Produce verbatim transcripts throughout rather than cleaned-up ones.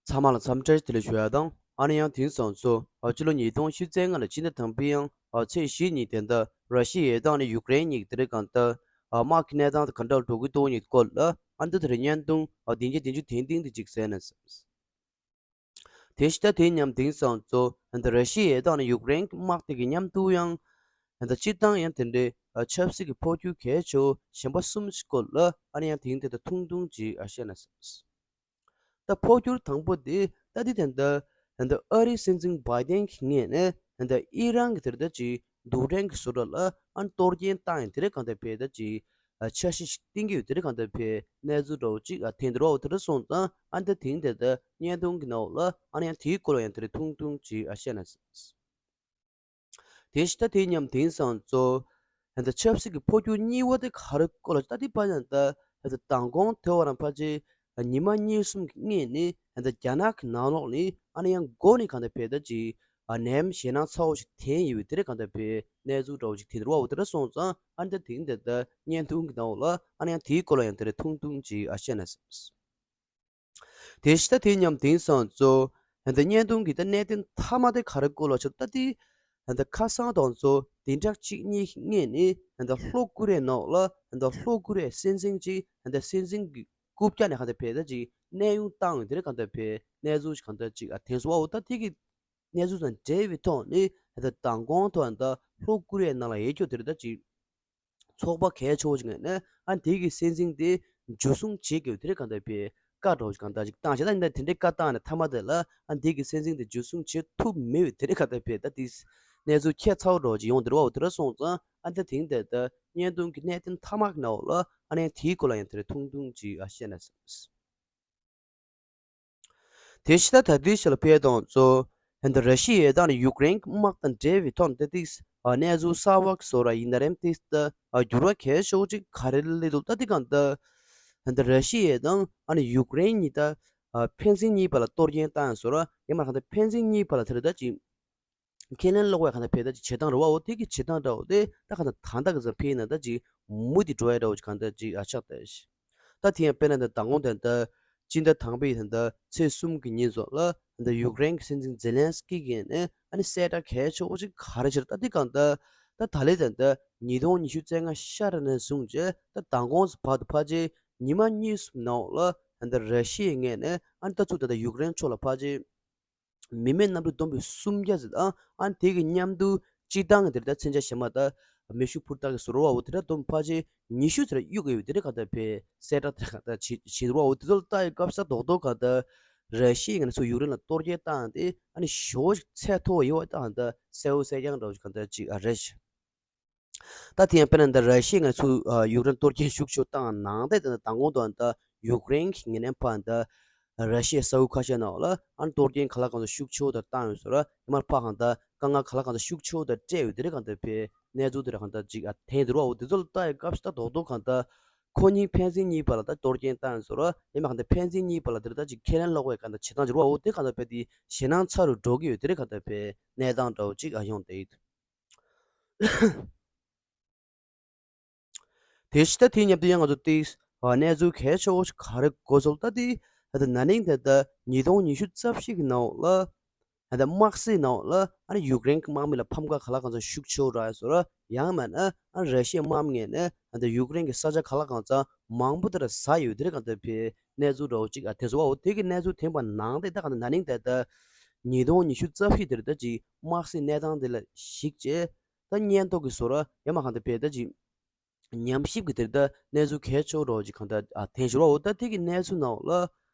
ཚང་མ་ལ་འཚམས་འདྲི་བདེ་ལེགས་ཞུ་ཡ་དང་། ཨ་ནི་ཡང་དེང་སང་ཚོ་ཨ་ཕྱི་ལོ་ཉིས་སྟོང་ཉི་ཤུ་རྩ་ལྔ་ལ་ཕྱི་ཟླ་དང་པོའི་ཡང་ཨ་ཚེས་བཞི་ཉིན་དེ་འདྲ་ར་ཤི་ཡའི་དང་ནི་ཡུཀ་རེན་གཉིས་ཀྱི་དེ་རིང་གང་ལྟར་ཨ་དམག་གི་གནས་སྟངས་དེ་ག་འདྲ་འགྲོ་གི་འདུག་གཉིས་སྐོར་ལ་ཨ་འདི་དེར་བརྙན་ཐུང་ཨ་བདུན་བརྒྱ་བདུན་ཅུ་དོན་བདུན་དེ་གཅིག་གསན་ན་བསམས། དེ་ཕྱི་ཟླ་དེའི་མཉམ་དེང་སང་ཚོ་འདི་ར་ཤི་ཡའི་དང་ནི་ཡུཀ་རེན་གྱི་དམག་དེ་གི་མཉམ་དུ་ཡང་འདི་སྤྱིར་བཏང་ཡང་དེ་འདྲའི་ཨ་ཆབ་སྲིད་ཀྱི་འཕོ་འགྱུར་གལ་ཆེ་བོ་གཞན་པ་གསུམ་ཞིག་སྐོར་ལ་ཨ་ནི་ཡང་དེང་དེ་ལྟར་ཐུང་ཐུང་ཅིག་ཨ་བཤད་ན་བསམས། ད་འཕོ་འགྱུར་དང་པོ་དེ་ད་དེ་དེ་འདྲ་ད་ཨ་རིའི་སྲིད་འཛིན་བྷའི་ཏན་གྱི་ངོས་ནས་ད་ཨི་རན་གྱི་དེར་ད་ཅིག་རྡུལ་ཕྲན་གྱི་བཟོ་གྲྭ་ལ་ཨ་གཏོར་སྐྱོན་བཏང་ཡང་དེ་རེད་གང་ལྟར་བས་ད་ཅིག་འཆར་གཞི་ཞིག་བཏིང་གི་ཡོད་དེ་རེད་གང་ལྟར་བས་གནས་ཚུལ་འདྲ་བོ་ཅིག་ཨ་ཐེངས་དེ་རོགས་དེ་རེད་སོང་ཙང་ཨ་ད་དེང་དེ་ད་བརྙན་ཐུང་གི་ནང་ལ་ཨ་ནི་ཡང་དེའི་སྐོར་ལ་ཡང་དེ་རེད་ཐུང་ཐུང་ཅིག་ཨ་བཤད་ན་བསམས། དེ་ཕྱི་ཟླ་དེའི་མཉམ་དེང་སང་ཚོ་ད་ཆབ་སྲིད་ཀྱི་འཕོ་འགྱུར་གཉིས་པ་དེ་ག་རེ་སྐོར་ལ་ད་དེ་ཕ་ཡང་ད་མདང་དགོང་དེ་བར་ཕལ་ཆེར་ཉི་མ་གཉིས་གསུམ་གྱི་སྔོན་ནས་ད་རྒྱ་ནག་གི་ནང་ལོགས་ནས་ཨ་ནི་ཡང་མགོ་ནས་གང་ལྟར་བས་ད་ཅིག་ནད་ཡམས་ཞེད་སྣང་ཚ་བོ་ཞིག་ཐོན་ཡོད་པའི་དེ་རེད་གང་ལྟར་བས་གནས་ཚུལ་འདྲ་བོ་ཞིག་དེ་འདྲ་བ་འོ་དེ་འདྲ་སོང་ཙང་ཨ་ནི་ད་དེང་དེ་ད་བརྙན་ཐུང་གི་ནང་ལ་ཨ་ནི་ཡང་དེའི་སྐོར་ལ་ཡང་དེ་རེད་ཐུང་ཐུང་ཅིག་ཨ་བཤད་ན་བསམས། དེ་ཕྱི་ཟླ་དེའི་མཉམ་དེང་སང་ཚོ་ད་བརྙན་ཐུང་གི་ད་གནད་དོན་མཐའ་མ་དེ་ག་རེ་སྐོར་ལ་ཆགས་ད་དེ་ད་ཁ་སང་དང་ཚོ་བདུན་ཕྲག་གཅིག་གཉིས་ཀྱི་སྔོན་ནས་ད་ལྷོ་ཀོ་རི་ཡའི་ནང་ལ་ད་ལྷོ་ཀོ་རི་ཡའི་སྲིད་འཛིན་ཅིག་ད་སྲིད་འཛིན་གྱི་རྐུབ་བཀྱག་ནས་གང་ལྟར་བས་ད་ཅིག་གནས་དབྱུང་བཏང་ཡོད་དེ་རེད་གང་ལྟར་བས་གནས་ཚུལ་ཞིག་གང་ལྟར་ཅིག་ཨ་ཐེངས་སུ་བ་འོ་ད་དེ་གི་གནས་ཚུལ་དང་འབྲེལ་བའི་ཐོག་ནས་ད་མདང་དགོང་ཐོག་ད་ལྷོ་ཀོ་རི་ཡའི་ནང་ལ་ཡོད་རྒྱུ་དེ་རེད་ད་ཅིག་ཚོགས་པ་གལ་ཆེ་བོ་ཞིག་ནས་ཨ་འདི་གི་སྲིད་འཛིན་དེ་འཇུ་བཟུང་བྱེད་དགོས་དེ་རེད་གང་ལྟར་བས་བཀའ་འགྲོ་ཞིག་གང་ལྟར་ཞིག་བཏང་བྱས་ད་འདི་དེ་འདྲའི་བཀའ་བཏང་ནས་མཐའ་མ་དེ་ལ་ཨ་འདི་གི་སྲིད་འཛིན་དེ་འཇུ་བཟུང་བྱེད་ཐུབ་མེད་པའི་དེ་རེད་གང་ལྟར་བས་ད་དེ་གནས་ཚུལ་ཁྱད་མཚར་བོ་འདྲ་བོ་ཅིག་ཡོང་དེ་རེད་བ་འོ་དེ་འདྲ་སོང་ཙང་ཨ་འདི་དེང་དེ་ད་བརྙན་ཐུང་གི་གནད་དོན་མཐའ་མ་གི་ནང་ལ་ཨ་ནི་དེའི་སྐོར་ལ་ཡང་དེ་རེད་ཐུང་ཐུང་ཅིག་ཨ་བཤད་ན་བསམས། དེ་ཕྱི་ཟླ་ད་ལྟའི་ཆར་ལ་ཕེབས་དང་གཙོ་ད་ར་ཤི་ཡའི་དང་ཡུཀ་རེན་གྱི་དམག་དང་འབྲེལ་བའི་ཐོག་ནས་ཏིག་གནས་ཚུལ་གསར་བ་བཟོ་ར་ཡིན་ན་རེམ་ཏིག་འགྱུར་བ་གལ་ཆེ་བོ་ཅིག་ག་རེ་སླེབས་འདུག་ད་ཏིག་གང་ལྟར་ད་ར་ཤི་ཡའི་དང་ཨ་ནི་ཡུཀ་རེན་གཉིས་ད་ཕན་ཚུན་གཉིས་བར་ལ་གཏོར་སྐྱོན་བཏང་ཡང་བཟོ་ར་ཡང་མ་གང་ལྟར་ཕན་ཚུན་གཉིས་བར་ལ་དེ་རེད་ད་ཅིག་ཁས་ལེན་ལོག་པའི་གང་ལྟར་བས་ད་ཅིག་བྱེད་སྟངས་རེད་བ་འོ་དེ་གི་བྱེད་སྟངས་འདྲ་བོ་དེ་ད་གང་ལྟར་ད་ལྟ་གི་ཙམ་ཕེབས་ན་ད་ཅིག་མུ་མཐུད་འགྲོ་ཡ་འདྲ་བོ་ཅིག་གང་ལྟར་ཅིག་ཨ་ཆགས་ད་ཤི། ད་དེ་ཡང་དཔེར་ན་ད་མདང་དགོང་དེ་ད་སྤྱི་ཟླ་དང་པོའི་ད་ད་ཚེས་གསུམ་གྱི་ཉིན་ཚོ་ལ་ད་ཡུཀ་རེན་གྱི་སྲིད་འཛིན་ཛེ་ལན་སི་ཀི་གིས་ནས་ཨ་ནི་གསལ་བསྒྲགས་གལ་ཆེ་བོ་ཅིག་ག་རེ་བྱས་ད་དེ་གང་ལྟར་ད་ད་ལས་ད་ད་ཉིས་སྟོང་ཉི་ཤུ་རྩ་ལྔ་ཤར་ནས་བཟུང་རྗེས་ད་མདང་དགོང་ཚོ་བར་དུ་ཕལ་ཆེར་ཉི་མ་གཉིས་གསུམ་ནང་ལ་ད་ད་ར་ཤི་ཡའི་ངོས་ནས་ཨ་ནི་ད་ཚུར་ད་ད་ཡུཀ་རེན་ཕྱོགས་ལ་ཕལ་ཆེར་མི་མེད་གནམ་གྲུ་བསྡོམས་པས་སུམ་བརྒྱ་ཙམ་དང་ཨ་ནི་དེ་གི་མཉམ་དུ་སྤྱིར་བཏང་གི་དེ་འདྲ་མཚོན་ཆ་བཞག་མ་ད་མེ་ཤུགས་འཕུར་མདའ་གི་ཟུར་བ་འོ་དེ་འདྲ་བསྡོམས་ཕལ་ཆེར་ཉི་ཤུ་ཙམ་གཡུག་གི་ཡོད་དེ་འདྲ་ག་ད་བས་གསལ་བསྒྲགས་དེ་ག་ད་བྱེད་བྱེད་རུ་བ་འོ་དེ་ཚོ་ལ་ལྟ་ཡི་སྐབས་ས་རྡོག་རྡོག་ག་ད་ར་ཤི་ཡའི་ངོས་ནས་ཚུར་ཡུཀ་རེན་ལ་གཏོར་སྐྱོན་བཏང་སྟེ་ཨ་ནི་ཞེ་པོ་ཅིག་ཚད་མཐོ་བ་ཡོད་པ་ད་ག་ད་གསལ་བོ་གསལ་རྐྱང་འདྲ་བོ་ཞིག་ག་ད་ཅིག་ཨ་རེད། ད་དེ་ཡང་དཔེར་ན་འདི་ར་ཤི་ཡའི་ངོས་ཚུར་ཡུཀ་རེན་གཏོར་སྐྱོན་ཤུགས་ཆེ་བཏང་ནང་དེ་དེ་མདང་དགོང་དུ་ད་ཡུཀ་རེན་གྱི་ངོས་ནས་ཕར་ད་ར་ཤི་ཡའི་ས་ཁུལ་ཁ་ཤས་ནང་ལ་ཨ་ནི་གཏོར་སྐྱོན་ག་ལ་གང་འཚམ་ཤུགས་ཆེ་བོ་དང་བཏང་ཡོད་ཟེར་ར་ཡང་མར་ཕར་གང་ད་དཀའ་ངལ་ག་ལ་གང་འཚམ་ཤུགས་ཆེ་བོ་དང་སྤྲད་ཡོད་དེ་རེད་གང་ད་བས་གནས་ཚུལ་དེ་རེད་གང་ད་ཅིག་ཨ་ཐེངས་དེ་རུ་བ་འོ་དེ་ཚོ་ལ་ལྟ་ཡི་སྐབས་སུ་ད་རྡོག་རྡོག་གང་ད་ཁོ་གཉིས་ཕན་ཚུན་གཉིས་བར་ལ་ད་གཏོར་སྐྱོན་བཏང་ཡོད་ཟེར་ར་ཡང་མར་གང་ད་ཕན་ཚུན་གཉིས་བར་ལ་དེ་རེད་ད་ཅིག་ཁས་ལེན་ལོག་པའི་གང་ད་བྱེད་སྟངས་ཅིག་རུ་བ་འོ་དེ་གང་ད་བས་དེ་ཞེད་སྣང་ཚ་རུ་འགྲོ་གི་ཡོད་དེ་རེད་གང་ད་བས་གནས་སྟངས་འདྲ་བོ་ཅིག་ཨ་ཡོང་བསྡད་ཡོད། དེ་ཕྱི་ད་དེའི་མཉམ་དུ་ཡང་ང་ཚོ་ཏིག་གནས་ཚུལ་གལ་ཆེ་བོ་ཞིག་ག་རེ་གོ་སོང་ད་དེ་ད་ད་ན་ནིང་དེ་ད་ཉིས་སྟོང་ཉི་ཤུ་རྩ་བཞི་གི་ནང་ལ་ད་ད་དམག་སྲིད་ནང་ལ་ཨ་ནི་ཡུཀ་རེན་གྱི་དམག་མི་ལ་ཕམ་ཁ་ག་ལ་གང་འཚམ་ཤུགས་ཆེ་བོ་རག་ཡོད་ཟེར་ར་ཡང་མིན་ན་ཨ་ནི་ར་ཤི་ཡའི་དམག་མི་ངོས་ནས་ད་ད་ཡུཀ་རེན་གྱི་ས་ཆ་ག་ལ་གང་འཚམ་མང་པོ་དེ་ར་ཟ་ཡོད་དེ་རེད་གང་ད་བས་གནས་ཚུལ་འདྲ་བོ་ཅིག་ཨ་དེ་ཚོ་བ་འོ་དེ་གི་གནས་ཚུལ་ཐོན་པ་ནང་དེ་ད་གང་ད་ན་ནིང་དེ་ད་ཉིས་སྟོང་ཉི་ཤུ་རྩ་བཞི་དེ་རེད་ད་ཅིག་དམག་སྲིད་གནས་སྟངས་དེ་ལ་གཞིགས་བྱས། ད་ཉེན་རྟོག་གི་བཟོ་འདྲ་ཡང་མ་གང་ལྟར་བས་ད་ཅིག་ཉམས་ཞིབ་ཀྱི་དེར་ད་གནས་ཚུལ་གལ་ཆེ་བོ་འདྲ་ཅིག་གང་ལྟར་ཨ་ཐོན་བཞིན་པ་འོ་ད་དེ་གི་གནས་ཚུལ་ནང་ལ་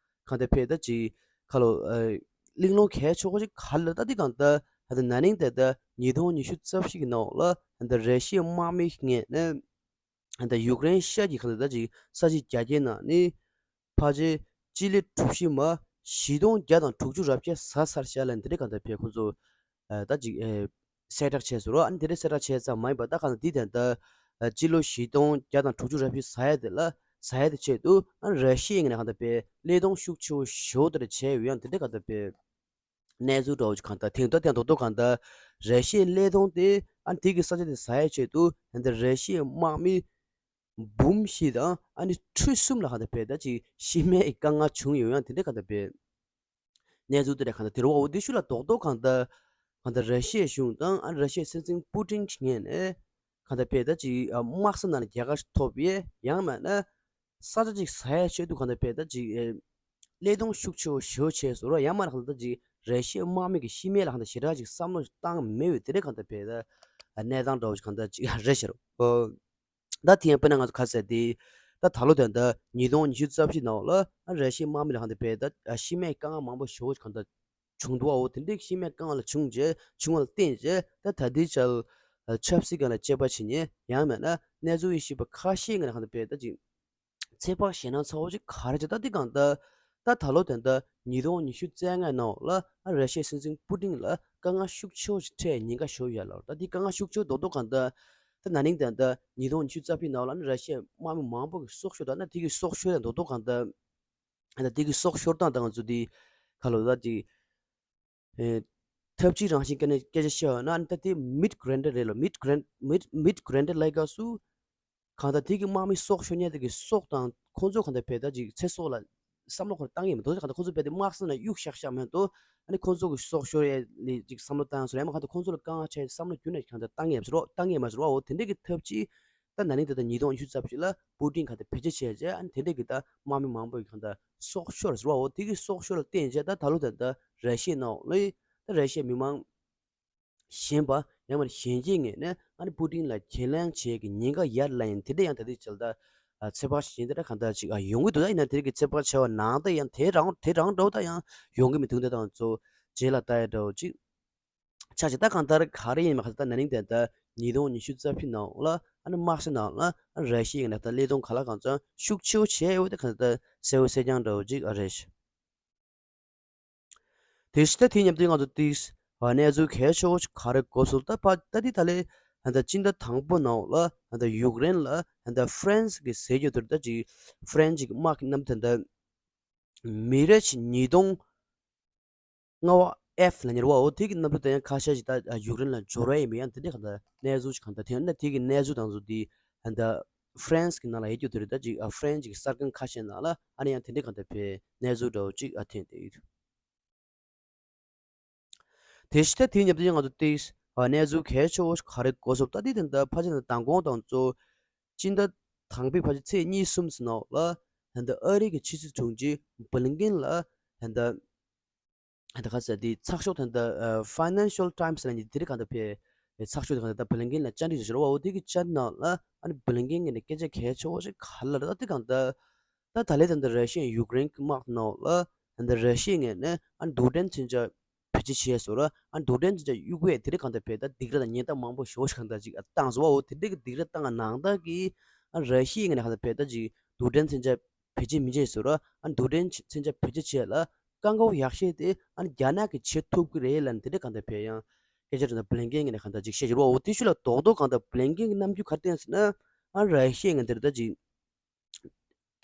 གང་ལྟར་བས་ད་ཅིག་ཁ་ལོ་ཨ་གླེང་སློང་གལ་ཆེ་བོ་ཅིག་ག་ལ་ད་དེ་གང་ལྟར་ད་ད་ན་ནིང་ད་ད་ཉིས་སྟོང་ཉི་ཤུ་རྩ་བཞི་གི་ནང་ལ་ད་ད་ར་ཤི་ཡའི་དམག་མི་ངོས་ནས་ད་ཡུཀ་རེན་ཤར་གྱི་ཁ་ལ་ད་ཅིག་ས་ཆ་རྒྱ་སྐྱེད་ནང་ནས་ཕལ་ཆེར་སྤྱི་ལེ་གྲུ་བཞི་མ་བཞི་སྟོང་བརྒྱ་དང་དྲུག་ཅུ་རེ་བརྒྱད་ཟ་ཚར་ཤག་ལབ་འདི་འདྲ་གང་ལྟར་བས་ཁོ་ཚོ་ཨ་ད་ཅིག་ཨེ་གསལ་བསྒྲགས་བྱས་སོང་ར། ཨ་ནི་དེ་འདྲ་གསལ་བསྒྲགས་བྱས་ཙམ་མ་ཡིན་པར་ད་གང་ལྟར་འདི་དེ་ད་ཨ་སྤྱི་ལོ་བཞི་སྟོང་བརྒྱ་དང་དྲུག་ཅུ་རེ་བཞི་ཟ་ཡ་དེ་ལ་ཟ་ཡ་དེ་ཆེད་དུ་ཨ་ར་ཤི་ཡའི་ངོས་ནས་གང་ལྟར་བས་བློས་གཏོང་ཤུགས་ཆེ་བོ་ཞེ་པོ་དེ་འདྲ་བྱས་ཡོད་ཡང་འདི་འདྲ་གང་ལྟར་བས་གནས་ཚུལ་འདྲ་བོ་ཅིག་གང་ལྟར་དེང་དུས་དེང་ཐོག་ཐོག་གང་ལྟར་ར་ཤི་ཡའི་བློས་གཏོང་དེ་ཨ་ནི་དེ་གི་ས་ཆ་དེ་ཟ་ཡ་ཆེད་དུ་གང་ལྟར་ར་ཤི་ཡའི་དམག་མི་འབུམ་བཞི་དང་ཨ་ནི་ཁྲི་གསུམ་ལ་གང་ལྟར་བས་ད་ཅིག་ཤི་རྨས་དཀའ་ངལ་བྱུང་ཡོད་ཡང་དེ་འདྲ་གང་ལྟར་བས། གནས་ཚུལ་དེ་འདྲ་གང་ལྟར་དེ་རེད་བ། འོ་དེ་ཤུལ་ལ་རྡོག་རྡོག་གང་ལྟར་གང་ལྟར་ར་ཤི་ཡའི་གཞུང་དང་ཨ་ར་ཤི་ཡའི་སྲིད་འཛིན་པུ་ཏིན་གྱི་ངོས་ནས་གང་ལྟར་དཔེ་ད་ཅིག་ཨ་དམག་ས་ནང་ལ་རྒྱལ་ཁ་ཐོབ་ཡས། ཡང་མིན་ན་ས་ཆ་ཅིག་ཟ་ཡས་ཆེད་དུ་གང་ལྟར་དཔེ་ད་ཅིག་ཨེ་བློས་གཏོང་ཤུགས་ཆེ་བོ་ཞེ་པོ་བྱས་སོང་ར། ཡང་མིན་ན་གང་ལྟར་ད་ཅིག་ར་ཤི་ཡའི་དམག་མི་གི་ཤི་རྨས་ལ་གང་ལྟར་ཞེ་དྲག་ཅིག་བསམ་བློ་བཏང་མེད་པའི་དེ་འདྲ་གང་ལྟར་དཔེ་ད་གནས་སྟངས་འདྲ་བོ་ཞིག་གང་ལྟར་ཅིག་རེད་ཤག་ར། ཨོ། ད་དེ་ཡང་དཔེར་ན་ང་ཚོ་ག་ཟེར་དེ། ད་ད་ལོ་དོན་དུ་ཉིས་སྟོང་ཉི་ཤུ་རྩ་བཞི་ནང་ལ་ཨ་ར་ཤི་ཡའི་དམག་མི་ལ་གང་ལྟར་དཔེ་ད་ཨ་ཤི་རྨས་དཀའ་ངལ་མང་པོ་ཞེ་པོ་གང་ལྟར་བྱུང་འདུག་བ། འོ་དེ་འདྲའི་ཤི་རྨས་དཀའ་ངལ་བྱུང་རྗེས་བྱུང་བ་ལ་བརྟེན་རྗེས་ད་ད་ལྟའི་ཆར་ཨ་ཆབ་སྲིད་སྒང་ལ་དཔྱད་པ་བྱེད་མཁན། ཡང་མིན་ན་གནས་ཚུལ་ཡིན་ཤེས་པ་ཁ་ཤས་ཀྱིས་གང་ལྟར་དཔེ་ད་ཅིག་ཚོད་དཔག་བྱས་ན་ཚ་བོ་ཅིག་ག་རེ་བྱས། ད་འདི་གང་ལྟར་ད་ད་ལོ་དོན་དུ་ཉིས་སྟོང་ཉི་ཤུ་རྩ་ལྔ་ནང་ལ་ཨ་ར་ཤི་ཡའི་སྲིད་འཛིན་པུ་ཏིན་ལ་དཀའ་ངལ་ཤུགས་ཆེ་བོ་ཞིག་འཕྲད་ཉེན་ཁ་ཞེ་པོ་ཡོད་ལབ། ད་འདི་དཀའ་ངལ་ཤུགས་ཆེ་བོ་རྡོག་རྡོག་གང་ལྟར་ད་ན་ནིང་དོན་དུ་ཉིས་སྟོང་ཉི་ཤུ་རྩ་བཞི་ནང་ལ་ཨ་ནི་ར་ཤི་ཡའི་དམག་མི་མང་པོ་གི་སྲོག་ཤོར། ད་ན་དེ་གི་སྲོག་ཤོར་ཡ་རྡོག་རྡོག་གང་ལྟར་ད་དེ་གི་སྲོག་ཤོར་སྟངས་ད་ང་ཚོ་འདི་ག་ལབ་ད་ཅིག་ཨེ། ཐབས་ཇུས་རང་བཞིན་སྐད་ནས་སྐད་ཆ་བཤད་པ་ན་ཨ་ནི་ད་དེ་མིཌ་གྷ་རེན་ཌར་རེད་ལ། མིཌ་གྷ་རེན་མིཌ་མིཌ་གྷ་རེན་ཌར་ལབ་སྐབས་སུ་གང་ལྟར་དེ་གི་དམག་མི་སྲོག་ཤོར་མཁན་དེ་གི་སྲོག་དང་ཁོང་ཚོ་གང་ལྟར་དཔེ་ད་ཅིག་ཚེ་སྲོག་ལ་བསམ་བློ་ཁོ་རང་བཏང་ཡས་མི་འདུག་གང་ལྟར་ཁོང་ཚོ་དཔེ་དེ་དམག་ས་ནས་གཡུག་བཞག་བཞག་མ་གཏོགས་ཨ་ནི་ཁོང་ཚོ་གི་སྲོག་ཤོར་ཡས་ལ་ཅིག་བསམ་བློ་བཏང་སོང་ཡང་མ་གང་ལྟར་ཁོང་ཚོ་ལ་དཀའ་ངལ་འཕྲད་བསམ་བློ་རྒྱུན་ནས་གང་ལྟར་བཏང་ཡས་མ་ཟེར་བ། བཏང་ཡས་མ་ཟེར་བ། འོ་དེ་འདྲ་གི་ཐབས་ཇུས་ད་ན་ནིང་ད་ལྟ་ཉིས་སྟོང་ཉི་ཤུ་རྩ་བཞི་ལ་པུ་ཏིན་གང་ལྟར་བེད་སྤྱོད་བྱས་རྗེས་ཨ་ནི་དེ་འདྲ་གི་ད་དམག་མི་མང་པོ་གི་གང་ལྟར་སྲོག་ཤོར་ཟེར་བ། འོ་དེ་གི་སྲོག་ཤོར་ལ་བརྟེན་རྗེས་ད་ད་ལོ་ད་ལྟ་ར་ཤི་ཡའི་ནང་ལ་ད་ར་ཤི་ཡའི་མི་མང་གཞན་པ་ཡང་མིན་གཞན་སྐྱེས་ངོས་ནས་ཨ་ནི་པུ་ཏིན་ལ་གྱེན་ལངས་བྱེད་ཀྱི་ཉེན་ཁ་ཡར་ལངས་ཡིན། དེ་འདྲ་ཡང་ད་ལྟའི་ཆར་ད་ཚོད་དཔག་བྱེད་དེ་འདྲ་གང་ལྟར་ཅིག་ཡོང་གི་འདུག་ད་ཡིན་ན་དེ་རིགས་ཀྱི་ཚོད་དཔག་བྱས་པ་ནང་ད་ཡང་དེ་རང་དེ་རང་འདྲ་བོ་ད་ཡང་ཡོང་གི་མི་འདུག་ད་ང་ཚོ་རྗེས་ལ་ལྟ་ཡ་འདྲ་བོ་ཅིག་ཆ་ཆེ་ད་གང་ལྟར་ག་རེ་ཡིན་མ་ག་ད་ན་ནིང་དེ་ད་ཉིས་སྟོང་ཉི་ཤུ་རྩ་བཞི་ནང་ལ་ཨ་ནི་དམག་ས་ནང་ལ་ཨ་ནི་ར་ཤི་ཡའི་ནས་ད་བློས་གཏོང་ག་ལ་གང་ཚང་ཤུགས་ཆེ་བོ་བྱས་ཡོད་དེ་ག་ད་གསལ་བོ་གསལ་རྐྱང་འདྲ་བོ་ཅིག་ཨ་རེད། དེ་ཕྱི་ད་དེ་མཉམ་དུ་ང་ཚོ་ཏིས་གནས་ཚུལ་གལ་ཆེ་བོ་ཅིག་ག་རེ་གོ་སོང་ད་ཕ་ད་དེ་ད་ལས་ད་སྤྱི་ཟླ་དང་པོ་ནང་ལ་ད་ཡུཀ་རེན་ལ་ད་ཧྥ་རན་སི་གི་ཟས་རྒྱུ་དེར་ད་ཅིག་ཧྥ་རན་སི་གི་དམག་གི་གནམ་ཐེ་ད་མི་རེ་ཆ་ཉིས་སྟོང་ལྔ་བ་ཨེཕ་ལ་ཉེར་བ། འོ་དེ་གི་གནམ་གྲུ་དེ་ཡང་ཁ་ཤས་ཤིག་ད་ཡུཀ་རེན་ལ་འབྱོར་བ་ཡིན་པ་ཡང་དེ་འདྲའི་གང་ལྟར་གནས་ཚུལ་ཅིག་གང་ལྟར་ཐོན་ན་དེ་གི་གནས་ཚུལ་དང་ཚུལ་དེ་ད་ཧྥ་རན་སི་གི་ནང་ལ་ཡོད་རྒྱུ་དེ་རེད། ད་ཅིག་ཧྥ་རན་སི་གི་གསར་ཁང་ཁ་ཤས་ནང་ལ་ཨ་ནི་ཡང་དེ་འདྲའི་གང་ལྟར་བའི་གནས་ཚུལ་འདྲ་བོ་ཅིག་ཨ་ཐོན་བསྡད་ཡོད། དེ་ཕྱི་ད་དེ་མཉམ་དུ་ཡང་ང་ཚོ་ཏིས་གནས་ཚུལ་གལ་ཆེ་བོ་ཞིག་ག་རེ་གོ་སོང་ད་དེ་དེ་འདྲ་ཕལ་ཆེར་མདང་དགོང་དང་གཙོ་སྤྱི་ཟླ་དང་པོའི་ཕལ་ཆེར་ཚེས་གཉིས་གསུམ་ཙམ་ནང་ལ་ད་ལྟ་ཨ་རི་གི་ཕྱི་སྲིད་དྲུང་ཆེ་བྷི་ལིན་ཀེན་ལ་ད་ལྟ་ད་ག་ཟེར་དེ་ཚགས་ཤོག་ད་ལྟ་Financial Times་ལ་ནི་དེ་རིགས་གང་ལྟར་བའི་ཚགས་ཤོག་དེ་གང་ལྟར་ད་བྷི་ལིན་ཀེན་ལ་བཅར་འདྲི་ཞུ་རོགས། འོ་དེ་གི་བཅར་ནང་ལ་ཨ་ནི་བྷི་ལིན་ཀེན་གི་ནི་སྐད་ཆ་གལ་ཆེ་བོ་ཞིག་ག་ལ་རེད་ད་དེ་གང་ལྟར་ད་ད་ལས་ད་ལྟ་ར་ཤི་ཡ་ཡུཀ་རེན་གི་དམག་ནང་ལ་ད་ལྟ་ར་ཤི་ཡ་ངོས་ནས་ཨ་ནི་རྡུལ་ཕྲན་མཚོན་ཆ་བེད་སྤྱོད་བྱས་སོང་ར། ཨ་རྡུལ་ཕྲན་མཚོན་ཆ་གཡུག་པས་དེ་རིགས་གང་ལྟར་བས་ད་སྡིགས་ར་དང་ཉེན་རྟགས་མང་པོ་ཞེ་པོ་ཞིག་གང་ལྟར་ཅིག་བཏང་སོང་བ། འོ་དེ་འདྲ་གི་སྡིགས་ར་བཏང་ནང་ལྟར་གྱི་ཨ་ར་ཤི་ཡའི་ངོས་ནས་གང་ལྟར་བས་ད་ཅིག་རྡུལ་ཕྲན་མཚོན་ཆ་བེད་སྤྱོད་མི་བྱེད་སོང་ར། ཨ་རྡུལ་ཕྲན་མཚོན་ཆ་བེད་སྤྱོད་བྱས་ལ་བཀག་འགོག་ཡག་ཤོས་དེ་ཨ་རྒྱ་ནག་གིས་བྱེད་ཐུབ་ཀྱི་རེད་ལབ་ནས་དེ་འདྲ་གང་ལྟར་བས་ཡང་སྐད་ཆ་དྲིས་ན་བྷི་ལིན་ཀེན་ངོས་ནས་གང་ལྟར་ཅིག་བཤད་ཀྱི་རེད་བ། འོ་དེ་ཤུལ་ལ་རྡོག་རྡོག་གང་ལྟར་བྷི་ལིན་ཀེན་གྱི་རྣམ་འགྱུར་ག་རེ་བསྟན་ཟེར་ན་ཨ་ར་ཤི་ཡའི་ངོས་འདིར་ད་ཅིག་